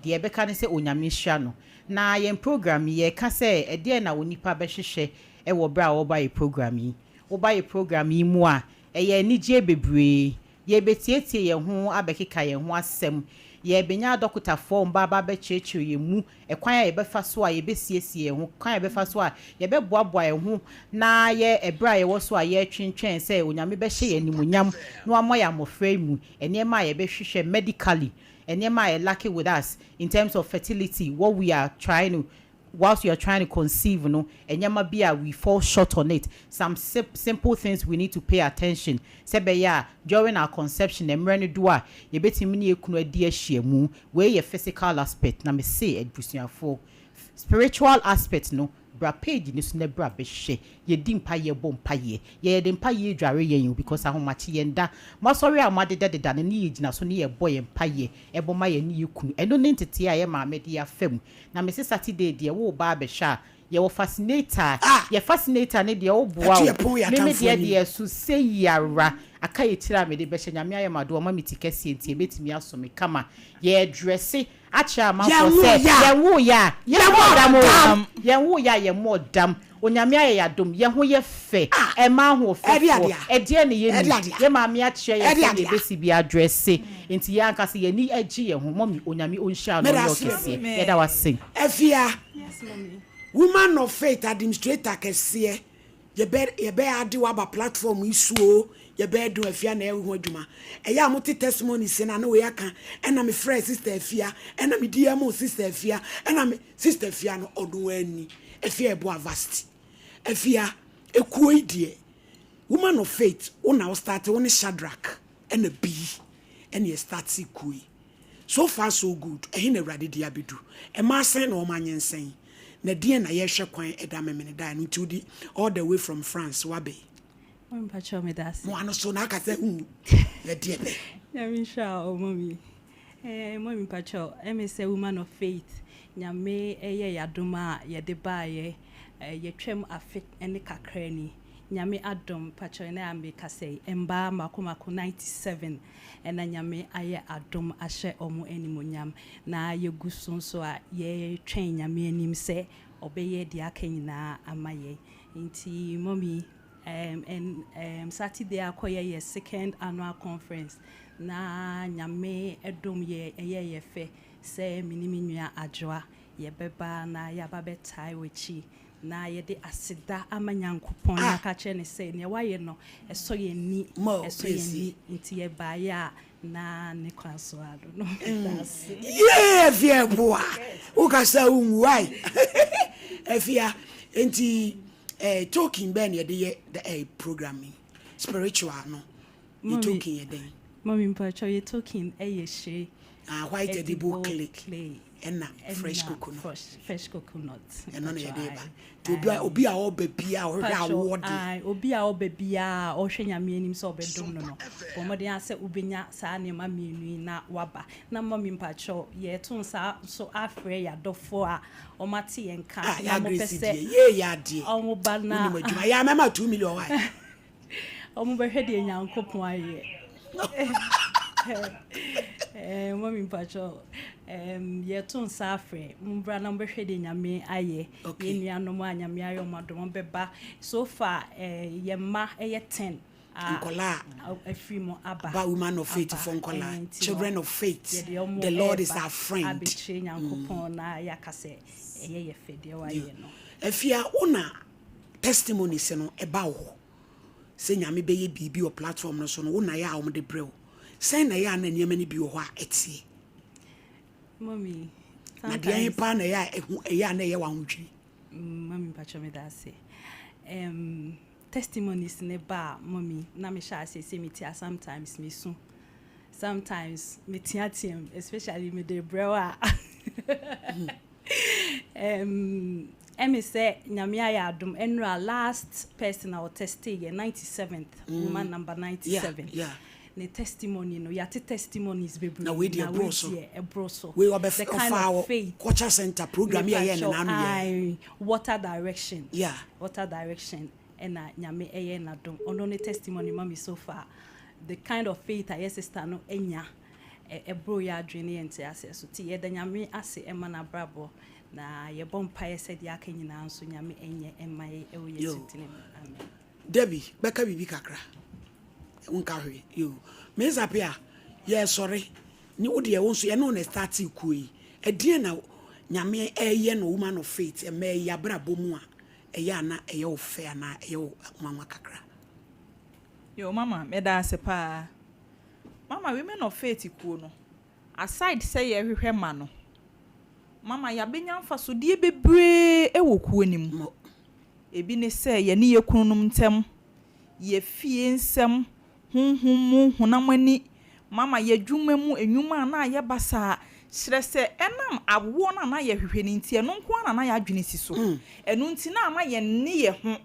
Deɛ yɛbɛka ne sɛ Onyame nhyira no. Na yɛn program yi, yɛreka sɛ ɛdeɛn na onipa bɛhwehwɛ wɔ berɛ a ɔreba yɛ program yi. Woba yɛ program yi mu a, ɛyɛ anigyeɛ bebree, Yɛrebɛtiatia yɛn ho abɛkeka yɛn ho asɛm. Yɛrebɛnya adɔkotafoɔ mma aba abɛkyerɛkyerɛ yɛn mu ɛkwan a yɛbɛfa so a yɛbɛsiesie yɛn ho, kwan a yɛbɛfa so a yɛbɛboaboa yɛn ho na yɛ ɛberɛ a yɛwɔ so a yɛretwentwɛn sɛ Onyame bɛhyɛ yɛn animuonyam na wama yɛn mmɔfra yi mu nneɛma a yɛbɛhwehwɛ medically, nneɛma a ɛlacke with us in terms of fertility, what we are trying to whilst you are trying to conceive no, nneɛma bi a we fall short on it, some simple things we need to pay attention sɛ ɛbɛyɛ a during our conception mmerɛ no do a yɛbɛtumi ne yɛn kunu adi ahyiamu. Wei yɛ physical aspect na mese abusuafoɔ spiritual aspect no bra page no so na bra bɛhwɛ. Yɛdi mpaeɛ bɔ mpaeɛ. Yɛ yɛde mpaeɛ dware yɛn o because ahomakye yɛn da. Mo asɔre a mo adeda deda no ne yɛgyina so ne yɛbɔ yɛn mpaeɛ ɛbɔ ma yɛne yɛn kunu. Ɛno ne ntetee a yɛn maame de afa mu. Na mese Saturday deɛ wo ba abɛhwɛ a yɛwɔ fascinator Ah! yɛ fascinator no deɛ wo boa Ɛto o yɛ pon yɛ me me atamfo deɛ anim. deɛ ɛso sei ara aka yɛ tiri a mede bɛhyɛ Nyame ayɛ m'adom wama me ti kɛseɛ nti ɛbɛtumi aso me kama yɛ dresse akyerɛ amanfoɔ Yɛn woo sɛ yɛ a yɛn woo yɛ a yɛ yɛmmɔɔ mɔɔ dam o dam. yɛn woo yɛ a yɛmmɔɔ dam Onyame ayɛ yɛn adom, yɛn ho yɛ fɛ, Ah! ɛmmaa Ɛde ahoɔfɛfoɔ, adeɛ a. ɛdeɛn na Ɛde yɛnni? adeɛ a. Yɛn maame akyerɛ yɛn Ɛde sɛdeɛ adeɛ a. yɛbɛsi bi adrɛse, nti yɛn ankasa yɛn ani gye yɛn ho. Mummy, Onyame ɔnhyira wo na Meda ɔnyɛ wo ase kɛseɛ. bebree. Yɛda wo ase. Afia, woman of faith administrator kɛseɛ, yɛbɛ yɛbɛ ade wo aba platform yi so oo, yɛbɛyɛ den Afia na ɛyɛ ho adwuma. Ɛyɛ a mote testimonies no a na wei aka, ɛna me frɛɛ sister Afia, ɛna me DM sister Afia, ɛna me, Sister Afia no ɔno ara ni. Afia Yeboah Vasti. Afia, ekuo yi deɛ, Woman of Faith, wo na wo starte, wo ne Shadrack ɛna Bii ɛna yɛ starte kuo yi. So far so good, ɛhe na Awurade de abɛdu? Mmaa sɛn na wɔn anyinsɛn? Na deɛn na yɛrehwɛ kwan ɛda Memeneda ɛno nti wode all the way from France woaba yi? Mami mpakyɛw meda ase. Mo ano so na aka sɛ hu yɛ deɛ bɛ. Nyame nhyira wo mami. Eh mami mpakyɛw ɛme sɛ woman of faith Nyame ɛyɛ yadom a yɛde baayɛ eh yɛtwam afe ne kakra ni Nyame adom mpakyɛw ɛnɛ a mekasa yi mbaa mako mako 97 ɛna Nyame ayɛ adom ahyɛ ɔmo animonyam na yɛgu so nso a yɛtwɛn Nyame anim sɛ ɔbɛyɛ deɛ aka nyinaa ama yɛn nti mami um, and um, Saturday akɔyɛ yɛ second annual conference na Nyame dom yɛ ɛyɛ yɛ fɛ sɛ me ne me nua Adwoa yɛbɛba na yɛaba bɛtae w'akyi na yɛde aseda ama Nyankopɔn na aka kyerɛ no sɛ nea wayɛ no ɛsɔ yɛn ani, ɛsɔ yɛn ani nti yɛbaeɛ a na ne kwan so ano no. Yee Afia boa wokasa wonwu wai Afia nti eh, token bɛn na yɛde yɛ eh, program yi spiritual no yɛ token yɛ dɛn? Mami mpakyɛw yɛ token ɛyɛ hyire. Ah, white edible clay ɛna fresh coconut. Fresh coconut. Ɛno na yɛde ba. Nti obi a obi a ɔba biara ɔhwehwɛ awoɔ deɛ. Obi a ɔba biara ɔhwɛ Nyame anim sɛ ɔbɛdom no no, bɔ mmɔden ara sɛ wobɛnya saa nneɛma mmienu yi na waba. Na mummy mpakyɛw yɛreto nsa nso afrɛ yɛn adɔfoɔ a wɔate yɛn nka Ah, na ya wɔpɛ Grace sɛ deɛ, yee yɛ adeɛ. wɔba na Wonim adwuma. Yɛ a mɛma 2 million why? Wɔbɛhwɛ deɛ Nyankopɔn ayɛ. Eh, mami mpakyɛ um, yɛto nsa afrɛ mombra na mobɛhwɛ deɛ Nyame ayɛ. Okay. Yɛn nuanom a Nyame ayɛ wɔn adom wɔbɛba. So far eh, yɛn mma ɛyɛ 10 a Nkɔlaa a afiri mu aba. Ba women of faith Aba. fo nkɔlaa. Eh, nti no, Children of faith. yɛde wɔn The Lord is ɛreba our friend. abɛkyerɛ Nyankopɔn na yɛaka sɛ ɛyɛ yɛ fɛ deɛ wayɛ no. Afia, wo na testimonies no ɛba wo hɔ sɛ Nyame bɛyɛ biribi wɔ platform no so no, wo na ɛyɛ a wɔde brɛ wo. Sɛn na ɛyɛ a na nneɛma no bi wɔ hɔ a ɛteɛ? Mummy, Na deɛ he paa na ɛyɛ a ɛho ɛyɛ a na ɛyɛ w'ahodwiri? Mummy mpakyɛ meda ase. Um, testimonies ne ba a mummy na mehyɛ aseɛ sɛ metia sometimes mesu. Sometimes meteateam especially mede brɛ wo a. Um, ɛme sɛ Nyame ayɛ adom ɛnora last person a ɔtestee yɛ 97th mm. woman number 97 yeah, yeah. Ne testimony no yɛate testimonies bebree na wei deɛ ɛboro so ɛboro so wei ɔbɛ ɔfa wɔ culture center program yɛ yɛ ne nanu yɛ water direction yeah water direction ɛna Nyame ɛyɛ n'adom ɔno ne testimony ma me so far the kind of faith a yɛ sister no anya ɛboro yɛ adwene ne yɛ nteaseɛ so ti yɛda Nyame ase ɛma n'abrabɔ na yɛbɔ mpaeɛ sɛ deɛ aka nyinaa nso Nyame ɛnyɛ ɛma yɛ ɛwɔ Yesu din mu amen. Debbie bɛka biribi kakra. Wonka hwee. Yoo. Miss Appiah, yɛresɔre. Ne wo deɛ wo nso yɛne wo na ɛstartee kuo yi. Ɛdeɛn na Nyame ɛreyɛ no Woman of Faith mmaa yi abrabɔ mu a ɛyɛ a na ɛyɛ wo fɛ anaa ɛyɛ wo nwanwa kakra? Yoo mama, meda ase paa. Mama, Women of Faith kuo no, aside sɛ yɛrehwehwɛ ma no, mama yɛabɛnya mfasodeɛ bebree wɔ kuo no mu. Ebi ne sɛ yɛne yɛn kununom ntam, yɛn fie nsɛm, honhom mu, honam ani, mama yɛn adwuma mu, nnwuma a na ayɛ basaa, kyerɛ sɛ ɛnam awoɔ no a na yɛhwehwɛ no nti, ɛno nko ara na na yɛn adwene si so. Ɛno nti na ama yɛnne yɛn ho.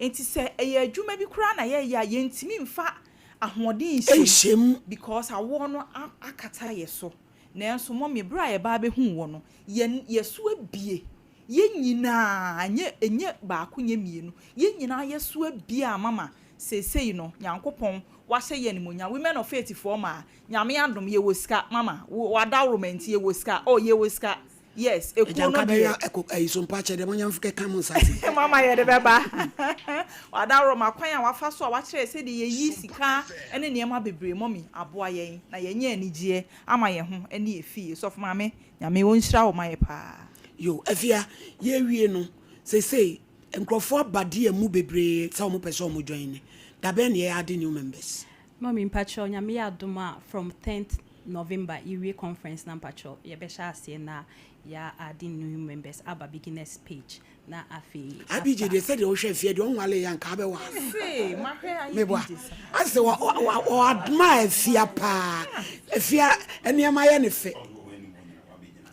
Enti sɛ ɛyɛ adwuma bi koraa na yɛreyɛ a, yɛntumi mfa ahoɔden nhyɛ mu because awoɔ no akata yɛn so. Nanso mummy, berɛ a yɛba abɛhuu wo no, yɛn yɛn so abue. Yɛn nyinaa, ɛnyɛ ɛnyɛ baako nyɛ mmienu, yɛn nyinaa yɛso abue a mama seesei no Nyankopɔn wahyɛ yɛn animuonyam. Women of Faith foɔ maa, Nyame adom yɛwɔ sika, mama wo w'adaworoma nti yɛwɔ sika, oh yɛwɔ sika, yes, Agya ekuo no nka deɛ. bɛyɛ ɛko ɛyi so mpo akyɛ deɛ mo nyɛ kɛka mo nsa se. Mama yɛde bɛba. W'adaworoma kwan a wafa so a wakyerɛ yɛn sɛdeɛ yɛyi sika ne nneɛma bebree mummy aboa yɛn na yɛanya anigyeɛ ama yɛn ho ne yɛn fie. Sɔfo maame, Nyame onhyira wo ma yɛ paa. Yo Afia yɛwie no seisei nkurɔfoɔ aba deɛ mu bebree sɛ wɔn pɛ sɛ wɔn join ne dabɛn na yɛ ade new members. Mummy mpakyɛw Nyame yɛ adom a from tenth November yɛwie conference no a mpakyɛw yɛbɛhyɛ aseɛ na yɛ ade new members aba beginners page na afei Abigye after. deɛ sɛdeɛ wohwɛ afia deɛ ɔnwale yɛ anka abɛware no Mese mahwɛ ayɛ meboa DJ saa. asɛ wɔ wɔ wɔ admire afia paa afia nneɛma yɛ ne fɛ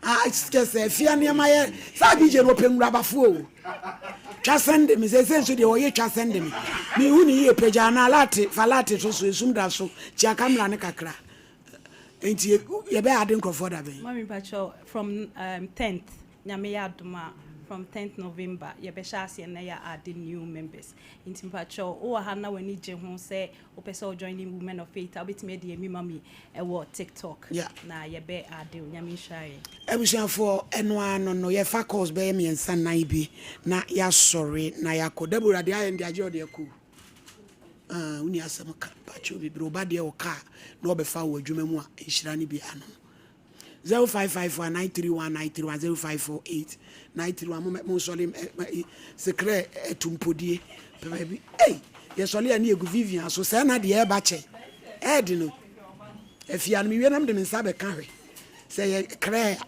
ah kyɛ sɛ afia nneɛma yɛ sɛ abigye no ɔpɛ nwurabafoɔ o twa sɛnde me sɛ sɛ nso deɛ ɔyɛ twa sɛnde me mehu ne yie pagya anaa late fa late so so esum da so kyia kamera ne kakra nti yɛbɛyɛ ade nkurɔfoɔ da bɛn. Mami mpakyɛw from um, 10th Nyame yɛ adom a from 10th November yɛbɛhyɛ aseɛ na yɛ add new members nti mpakyɛw wowɔ ha na w'ani gye ho sɛ wopɛ sɛ wo join Women of Faith a wobɛtumi adi ami ma me ɛwɔ TikTok Yeah. na yɛbɛ add wo. Nyame nhyira yɛn. Abusuafoɔ ɛno ara no no yɛfa course bɛyɛ mmiɛnsa nan bi na yɛasɔre na yɛakɔ. Deborah deɛ ayɛ no deɛ agye ɔde akɔ o. Ah, wonni asɛm ka. Mpakyɛw bebree wo ba deɛ wɔ car na ɔbɛfa wo wɔ adwuma mu a nhyira no bi ano no. 0554 931 931 0548 931 mo mo nsɔle sekrɛ atumpodie pɛ baabi ei yɛsɔle a ne yɛgu Vivian so sɛ na deɛ ɛba kyɛ ɛɛde no afia no mewie na mede me nsa bɛka hwɛ sɛ yɛ krɛ a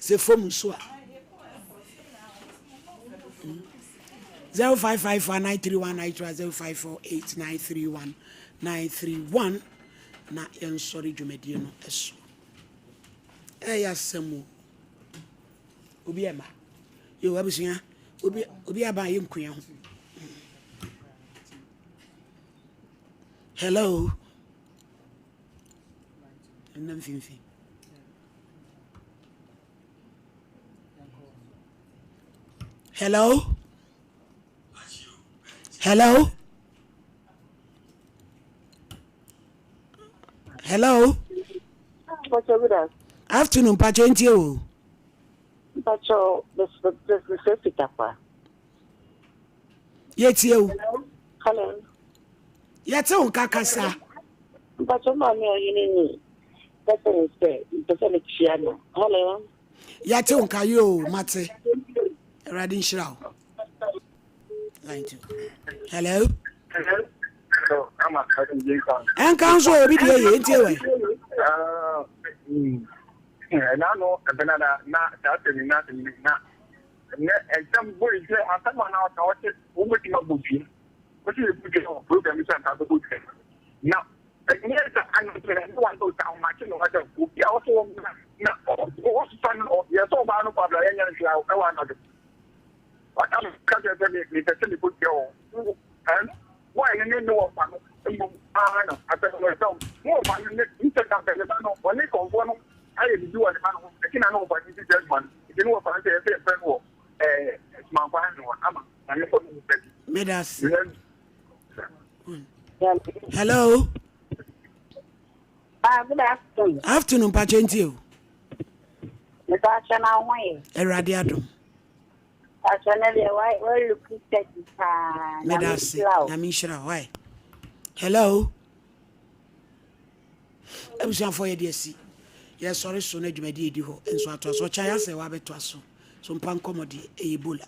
sɛ fam nso a 0554 931 931 0548 931 931 na yɛnsɔre dwumadie no so. Ɛyɛ asɛm o. Obi ɛma. Yo abusua, obi obi aba yɛ nkuya ho. Hello. Ɛnna mfimfini. Hello. Hello. Hello. Afternoon, mpacho ntie o. Mpacho, mesɛ fitakwa. Yɛtie o. Hello. Yɛte wo nka kasa. Mpacho maame ɔhene ni. Pɛsɛ ne sɛ, mpɛ sɛ mekyia no. Hello. Yɛte wo nka yoo, mate. Awurade nhyira wo. Line 2. Hello. Ɛnka nso obi deɛ yɛ ntie wɛ. Ɛna ano ɛbɛnada na saa asɛm yi na asɛm yi na nnɛ nsɛm bɔ yi sɛ asɛm a na ɔka ɔte wobɛtumi abɔ dua wɔsi yɛ bɔ dua wɔ program yi sɛ nka bɛbɔ dua na ɛnyɛ sɛ anɔpɛ ne wantɔ sɛ ahomakye na ɔsɛ obi a ɔsɛ wɔn na na ɔsesa no yɛ sɛ ɔbaa no kɔ abira yɛnyɛ no hwee ɛwɔ anadwo waka no ka kyerɛ sɛ mepɛ sɛ mekɔ dua wɔ ɛn wɔn ne ne wɔ fa no mmom aa na asɛm no ɛsɛ wɔn wɔ fa no ne nsɛ da bɛ ne ba no ɔne kɔnfoɔ no ayɛ biribi wɔ ne ba no ho ɛti na ne wɔ fa no ti sɛ adwuma no nti ne wɔ fa no sɛ yɛsɛ yɛfrɛ no wɔ ɛɛ sumankwan no ama na ne kɔ no mu bɛ bi. Meda ase. Hello. Ah, good afternoon. Afternoon, mpakyɛ nti o. Mpakyɛ na ho yɛ. Awurade adom. Mpakyɛ na deɛ wa wa look steady paa. Meda ase. Nyame nhyira wo. Why? Hello. Abusuafoɔ yɛde asi. Yɛsɔre so na dwumadie edi hɔ nso atoa so. Ɔkyɛ ayɛ asɛ wabɛtoa so. So mpa nkɔmmɔ deɛ ɛyɛ Ebola.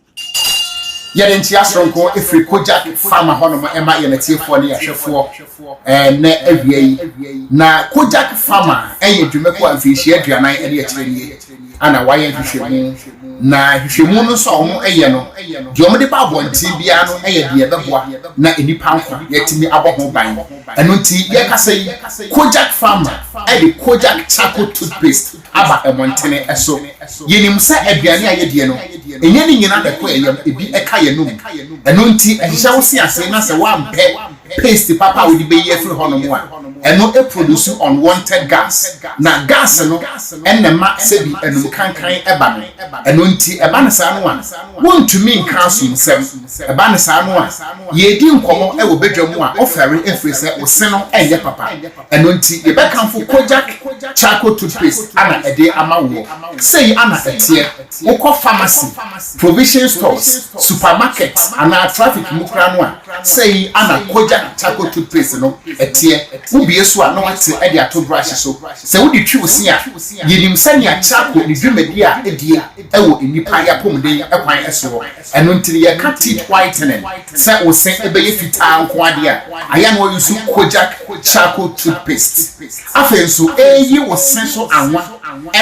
Yɛde nkyea soronko firi Kojak Pharma hɔnom ma yɛn atiefoɔ ne ahwɛfoɔ ɛnnɛ awia yi. Na Kojak Pharma yɛ dwumakuo a mfinhyia 40 ne akyire nie ana wɔayɛ nhwehwɛmu. Na nhwehwɛmu no nso a wɔyɛ no, deɛ wɔde ba abɔnten biara no yɛ deɛ ɛbɛboa na nnipa nkwa yɛatumi abɔ ho ban. Ɛno nti yɛrekasa yi, Kojak Pharma de Kojak Charcoal Toothpaste aba mmɔntene so. Yɛnim sɛ aduane a yɛdie no, ɛnyɛ ne nyinaa na ɛkɔ yɛn yam, ebi ka yɛn anom. Ɛno nti, ɛhyehyɛ wo se ase na sɛ woampɛ paste papa a wode bɛyi afiri hɔnom a, ɛno produce unwanted gas. Na gas no na ɛma sɛbi anum kankan ba no. Ɛno nti, ɛba no saa no a, wontumi nka asomsɛm. Ɛba no saa no a, yɛredi nkɔmmɔ wɔ badwa mu a, wofɛre ɛfiri sɛ wo se no nyɛ papa. Ɛno nti yɛbɛkamfo Kojak Charcoal Toothpaste ana ɛde ama woɔ. Sei ana ɛteɛ, wokɔ pharmacy, provision stores, supermarket anaa traffic mu koraa no a, sei ana Kojak Charcoal Toothpaste no ɛteɛ. Wobue so a na woate de ato brush so. Sɛ wode twi wo se a, yɛnim sɛnea charcoal ne dwumadie a ɛdie wɔ nnipa yɛapɔmuden kwan soɔ. Ɛno nti no yɛka teeth whitening sɛ wo se bɛyɛ fitaa nko ara deɛ a, ayɛ a na wa use Kojak charcoal toothpaste. Afei nso ɛreyi wo se so anwa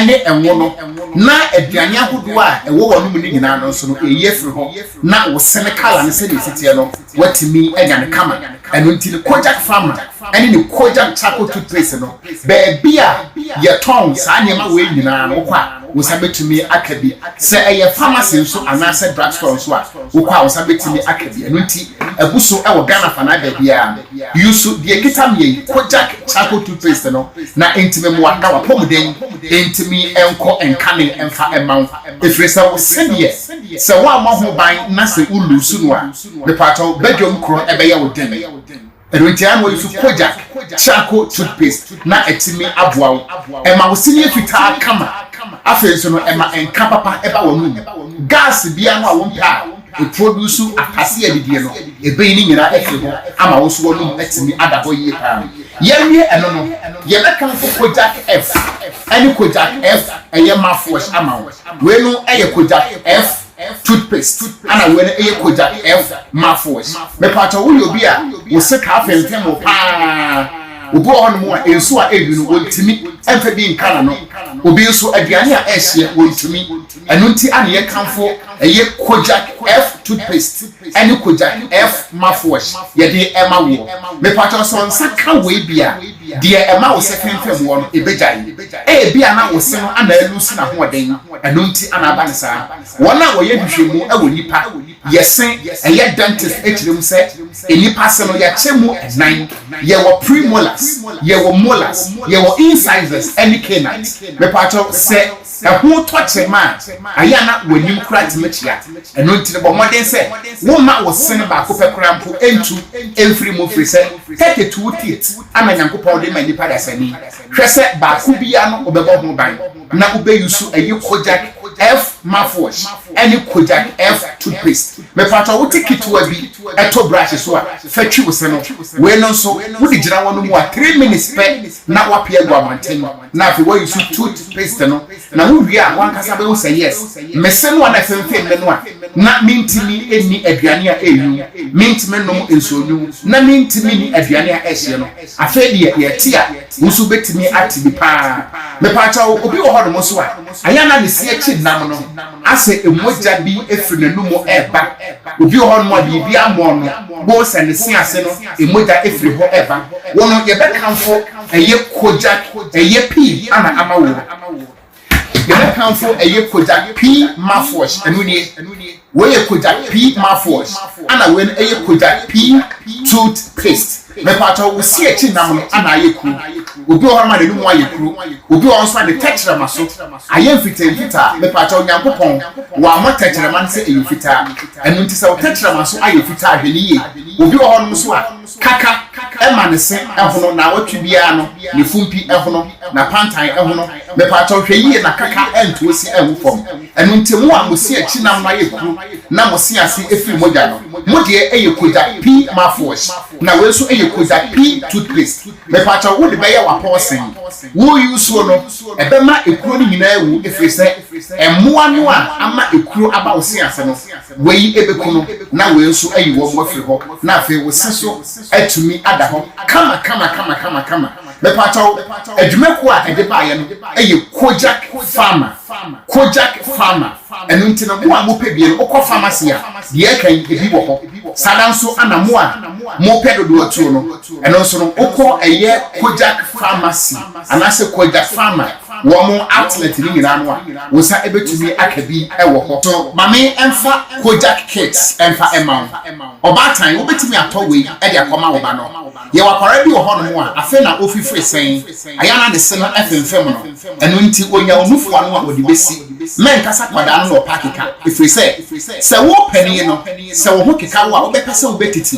ne ngo no na aduane ahodoɔ a ɛwɔ w'anom no nyinaa no nso no ɛreyi afiri hɔ na wo se no colour no sɛdeɛ ɛsi teɛ no woatumi anya no kama. Ɛno nti no Kojak Pharma ne ne Kojak charcoal toothpaste no baabi a yɛtɔn saa nneɛma wei nyinaa no wokɔ a wo nsa bɛtumi aka bi. Sɛ ɛyɛ pharmacy nso anaasɛ drug store nso a, wokɔ a wo nsa bɛtumi aka bi. Ɛno nti, abu so wɔ Ghana afanaa baabiara. Use deɛ ɛkita me yi, Kojak charcoal toothpaste no, na ɛntumi mmoa na w'apɔmuden ntumi nkɔ nkane mfa mma wo. Ɛfiri sɛ wo se deɛ, sɛ woammɔ ho ban na sɛ wo loose no a, mepaatɔ badwam korɔ ɛbɛyɛ wo den. Ɛno nti ara na wɔyi so Kojak charcoal toothpaste na atumi aboa wo. Ɛma wo se no yɛ fitaa kama. Afei nso no, ɛma nka papa ba w'anom. Gas biara no a wompɛ a ɛproduce atase adidie no, ɛbɛyi ne nyinaa afiri hɔ ama wo nso w'anom atumi ada hɔ yie paa. Yɛawie ɛno no, yɛbɛkamfo Kojak F ne Kojak F ɛyɛ mouthwash ama wo. Wei no yɛ Kojak F toothpaste ana wei no ɛyɛ Kojak F mouthwash. Mepatɔ woyɛ obi a wo se kaa fɛmfɛm wo paa. Obi wɔ hɔnom a nsuo a ɛredu no wɔntumi mfa bi nka n'ano. Obi nso aduane a ɛrehyeɛ wɔntumi. Ɛno nti ana yɛkamfo ɛyɛ Kojak F toothpaste ɛne Kojak F mouthwash yɛde ɛma woɔ. Mepatɔ sɛ nsa ka wei bi a deɛ ɛma wo se fɛmfɛm woɔ no ɛbɛgyae. Ebia na wo se no ana alusi n'ahoɔden, ɛno nti ana aba no saa. Wɔn a wɔyɛ nhwehwɛmu wɔ nnipa yɛ se ɛyɛ dentist kyerɛ mu sɛ nnipa se no yɛkyɛ mu nnan, yɛwɔ premolars, yɛwɔ molars, yɛwɔ incisors ne canines. Mepaakyɛw sɛ ɛho tɔ kyema a, ayɛ a na w'anim koraa tumi kyea. Ɛno nti no bɔ mmɔden sɛ womma wo se no baako pɛ koraa mpo ntu mfiri mu mfiri sɛ 32 teeth ana Nyankopɔn de ma nnipa dasani. Hwɛ sɛ baako biara no wobɛbɔ ho ban na wobɛ use ɛyi Kojak F. F mouthwash ɛne Kojak F toothpaste. Mepakyɛw wote ketewa bi ɛtɔ brush so a fa twi wo se no. Wei no nso wode gyina w'ano mu a 3 minutes pɛ na w'apue agu abɔnten na afei woayi so toothpaste no na wo wie a w'ankasa bɛhu sɛ yes me se no a na ɛfemfem me no a na mentumi nni aduane a ɛnwu, mentumi nnom nsuo nwunu na mentumi nni aduane a ɛhyeɛ no. Afei deɛ yɛte a, wo nso wobɛtumi ate bi paa. Mepaakyɛw, obi wɔ hɔnom nso a, ayɛ a na ne se akyi nam no, asɛ mogya bi firi n'anomu reba. Obi wɔ hɔnom a biribi ammɔɔ no, wobɛhu sɛ ne se ase no, mogya firi hɔ reba. Wo no, yɛbɛkamfo ɛyɛ Kojak, ɛyɛ pii ana ama woɔ. Yɛbɛkamfo ɛyɛ Kojak P mouthwash, ɛno nie. Wei yɛ Kojak P mouthwash, ɛna wei no ɛyɛ Kojak P toothpaste. Mepaakyɛw, wo si akyi nam no ana ayɛ kuru? Obi wɔ hɔ nom a n'anum ayɛ kuru, obi wɔ hɔ nso a ne tɛkyerɛma so ayɛ mfitaa mfitaa. Mepaakyɛw, Nyankopɔn wammɔ tɛkyerɛma no sɛ ɛyɛ fitaa. Ɛno nti sɛ wo tɛkyerɛma so ayɛ fitaa a, hwɛ no yie. Obi wɔ hɔ nom nso a, Kaka ma ne se hono naawɔtwe biara no ne fumpi hono na pantan hono mepaakyɛw hwɛ yie na kaka antu osi angu fam ɛno nti mo a mo se akyi nam no ayɛ kuru na mo se ase firi mogya no mo deɛ ɛyɛ kojak pii mouthwash na wei nso ɛyɛ kojak pii toothpaste mepaakyɛw wode bɛyɛ w'apɔɔsen wo use no ɛbɛma ekuro no nyinaa awu ɛfiri sɛ mmoa no a ama ekuro aba wo se ase no Wei bɛku no na wei nso ayi wɔn afiri hɔ na afei wo se so atumi ada hɔ kama kama kama kama kama. Mepaakyɛw, adwumakuo a ɛde baeɛ no yɛ Kojak Pharma, Kojak Pharma. Ɛno nti no, mo a mopɛ bie no, wokɔ pharmacy a, deɛ ɛka yi, ebi wɔ hɔ. Saa ara nso na mo a mopɛ dodoɔ tuo no, ɛno nso no, wokɔ ɛyɛ Kojak Pharmacy anaasɛ Kojak Pharma wɔn outlet no nyinaa no a, wo nsa bɛtumi aka bi wɔ hɔ. So ma me mfa Kojak Kids mfa mma wo. Ɔbaatan, wobɛtumi atɔ wei de akɔma wo ba no. Yɛwɔ akwadaa bi wɔ hɔnom a, afei na ɔrefifiri sɛn, ayɛ a na ne se no femfem no, ɛno nti ɔnya onufoɔ ano a ɔde bɛsi. Mɛnkasa akwadaa no na ɔpɛ akeka, ɛfiri sɛ, sɛ wo panin no, sɛ wo ho keka wo a, wobɛpɛ sɛ wobɛtiti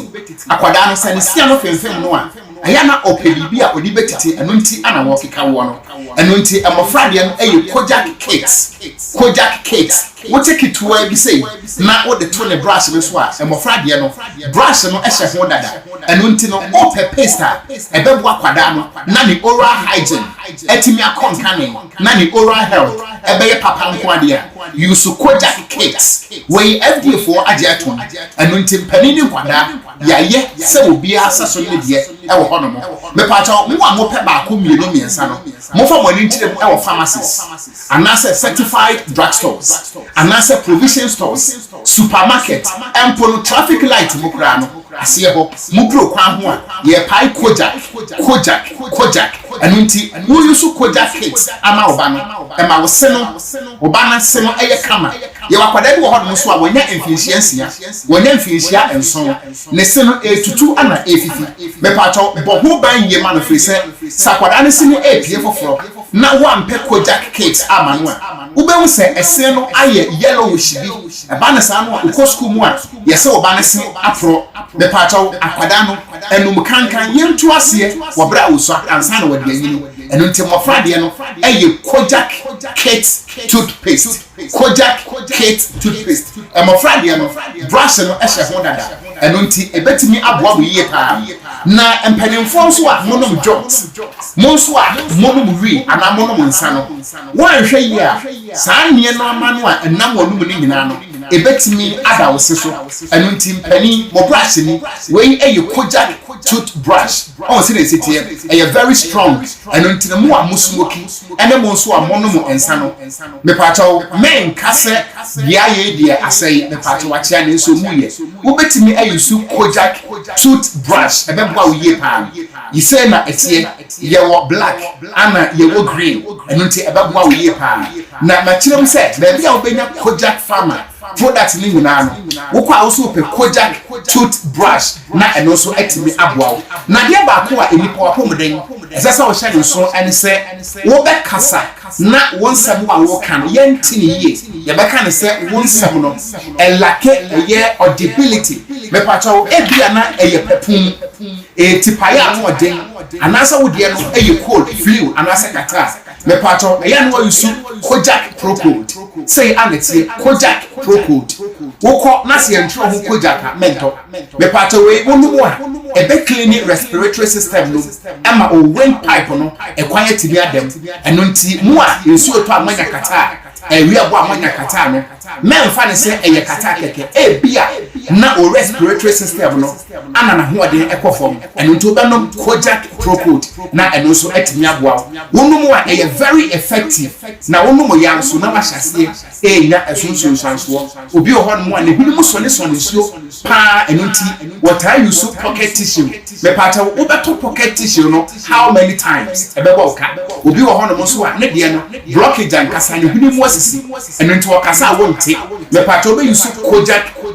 akwadaa no. Sɛ ne se ano femfem no a, Ɛyɛ a na ɔpɛ biribi a ɔde bɛtete, ɛno nti na wɔkeka woɔ no. Ɛno nti mmɔfra deɛ no yɛ Kojak Kids. Kojak Kids. Wote ketewaa bi sei na wode to ne brush no so a, mmɔfra deɛ no, brush no hyɛ ho dada. Ɛno nti no, wopɛ paste a ɛbɛboa akwadaa no na ne oral hygiene atumi akɔ nkane na ne oral health ɛbɛyɛ papa nko ara deɛ a, use Kojak Kids. Wei FDA foɔ agye atom. Ɛno nti mpanin ne nkwadaa Yɛayɛ sɛ obiara sɛso ne deɛ wɔ hɔnom. Mepaakyɛw, mo a mopɛ baako, mmienu, mmiɛnsa no, momfa mo ani nkyerɛ mu wɔ pharmacies, anaasɛ certified drugstores, anaasɛ provision stores, supermarket, mpo no traffic light mu koraa no, aseɛ hɔ. Moduru kwan ho a, yɛrepae Kojak, Kojak, Kojak. Ɛno nti, wo use Kojak kit ama wo ba no, ɛma wo se no, wo ba no se no yɛ kama. Yɛwɔ akwadaa bi wɔ hɔnom nso a wanya mfinhyia nsia, wanya mfinhyia nson, ne se no ɛretutu na ɛrefifi. Mepaakyɛw, bɔ ho ban yie ma no firi sɛ, sɛ akwadaa no se no repue foforɔ na woampɛ Kojak Kids amma no a, wobɛhu sɛ ɛse no ayɛ yellowish bi. Ɛba no saa no a, wokɔ sukuu mu a, yɛse wo ba no se aporɔ. Mepaakyɛw, akwadaa no, anum kankan, yɛntu aseɛ wɔ berɛ a ɔsua ansa na wadi anyini. Ɛno nti mmɔfra deɛ no yɛ Kojak Kids toothpaste. Kojak Kit toothpaste. Mmɔfra deɛ no, brush no hyɛ ho dada, ɛno nti ɛbɛtumi aboa mo yie pa ara. Na mpanimfoɔ nso a monom jot, mo nso a monom wii anaa monom nsa no, woanhwɛ yie a, saa nneɛma no a ɛnam w'anom no nyinaa no, ɛbɛtumi ada wo se so. Ɛno nti mpanin, mo brush ni, wei yɛ Kojak toothbrush. Ɔhu sɛdeɛ ɛsi teɛ, ɛyɛ very strong. Ɛno nti no, mo a mo smoki ɛne mo nso a monom nsa no, Mepaakyɛw, menka sɛ deɛ ayɛ yi deɛ asɛe, mepaakyɛw akyea nanso emu yɛ. Wobɛtumi ayi so Kojak tooth brush, ɛbɛboa wo yie paa. Yi sei na ɛteɛ, yɛwɔ black ana yɛwɔ green, ɛno nti ɛbɛboa wo yie paa. Na makyerɛ mu sɛ baabi a wobɛnya Kojak Pharma product no nyinaa no, wokɔ a wo nso wopɛ Kojak tooth brush na ɛno nso atumi aboa wo. Na adeɛ baako a nnipa w'apɔmuden ɛsɛ sɛ wohyɛ no nso ne sɛ wobɛkasa na wo nsɛm a woreka no yɛnte no yie, yɛbɛka no sɛ wo nsɛm no ɛlake ɛyɛ audibility, mepakyɛw ebia na ɛyɛ papu, ɛyɛ tipaeɛ a ano ɔden, anaasɛ wo deɛ no ɛyɛ cold, flu anaasɛ catarrh. Mepaatɔ, ɛyɛ a na wɔayusu Kojak Procold. Sei a na ɛteɛ, Kojak Procold. Wokɔ na sɛ yɛntwerɛ ho Kojak a, mentɔ. Mepaatɔ wei wonom a, ɛbɛ cleani respiratory system no mu ɛma wo wind pipe no ɛkwan atumi ada mu. Ɛno nti mo a nsuo tɔ a moanya kata a, awia bɔ a moanya kata no, mɛmfa no sɛ ɛyɛ kata kɛkɛ. Ebia na wo respiratory system no ana n'ahoɔden kɔ fam. Ɛno nti wobɛnom Kojak Procold na ɛno nso atumi aboa wo. Wonom a ɛyɛ very effective na wonom yɛ ara nso na wahyɛ aseɛ renya ɛso nsunsuansoɔ. Obi wɔ hɔnom a ne hwene mu sɔnesɔne nsuo pa ara ɛno nti wɔtaa use pocket tissue. Mepaakyɛw wobɛto pocket tissue no how many times? Ɛbɛbɔ wo ka. Obi wɔ hɔnom nso a ne deɛ no blockage ankasa ne hwene mu asisi ɛno nti ɔkasa a wonte. Mepaakyɛw wobɛ use Kojak Pro.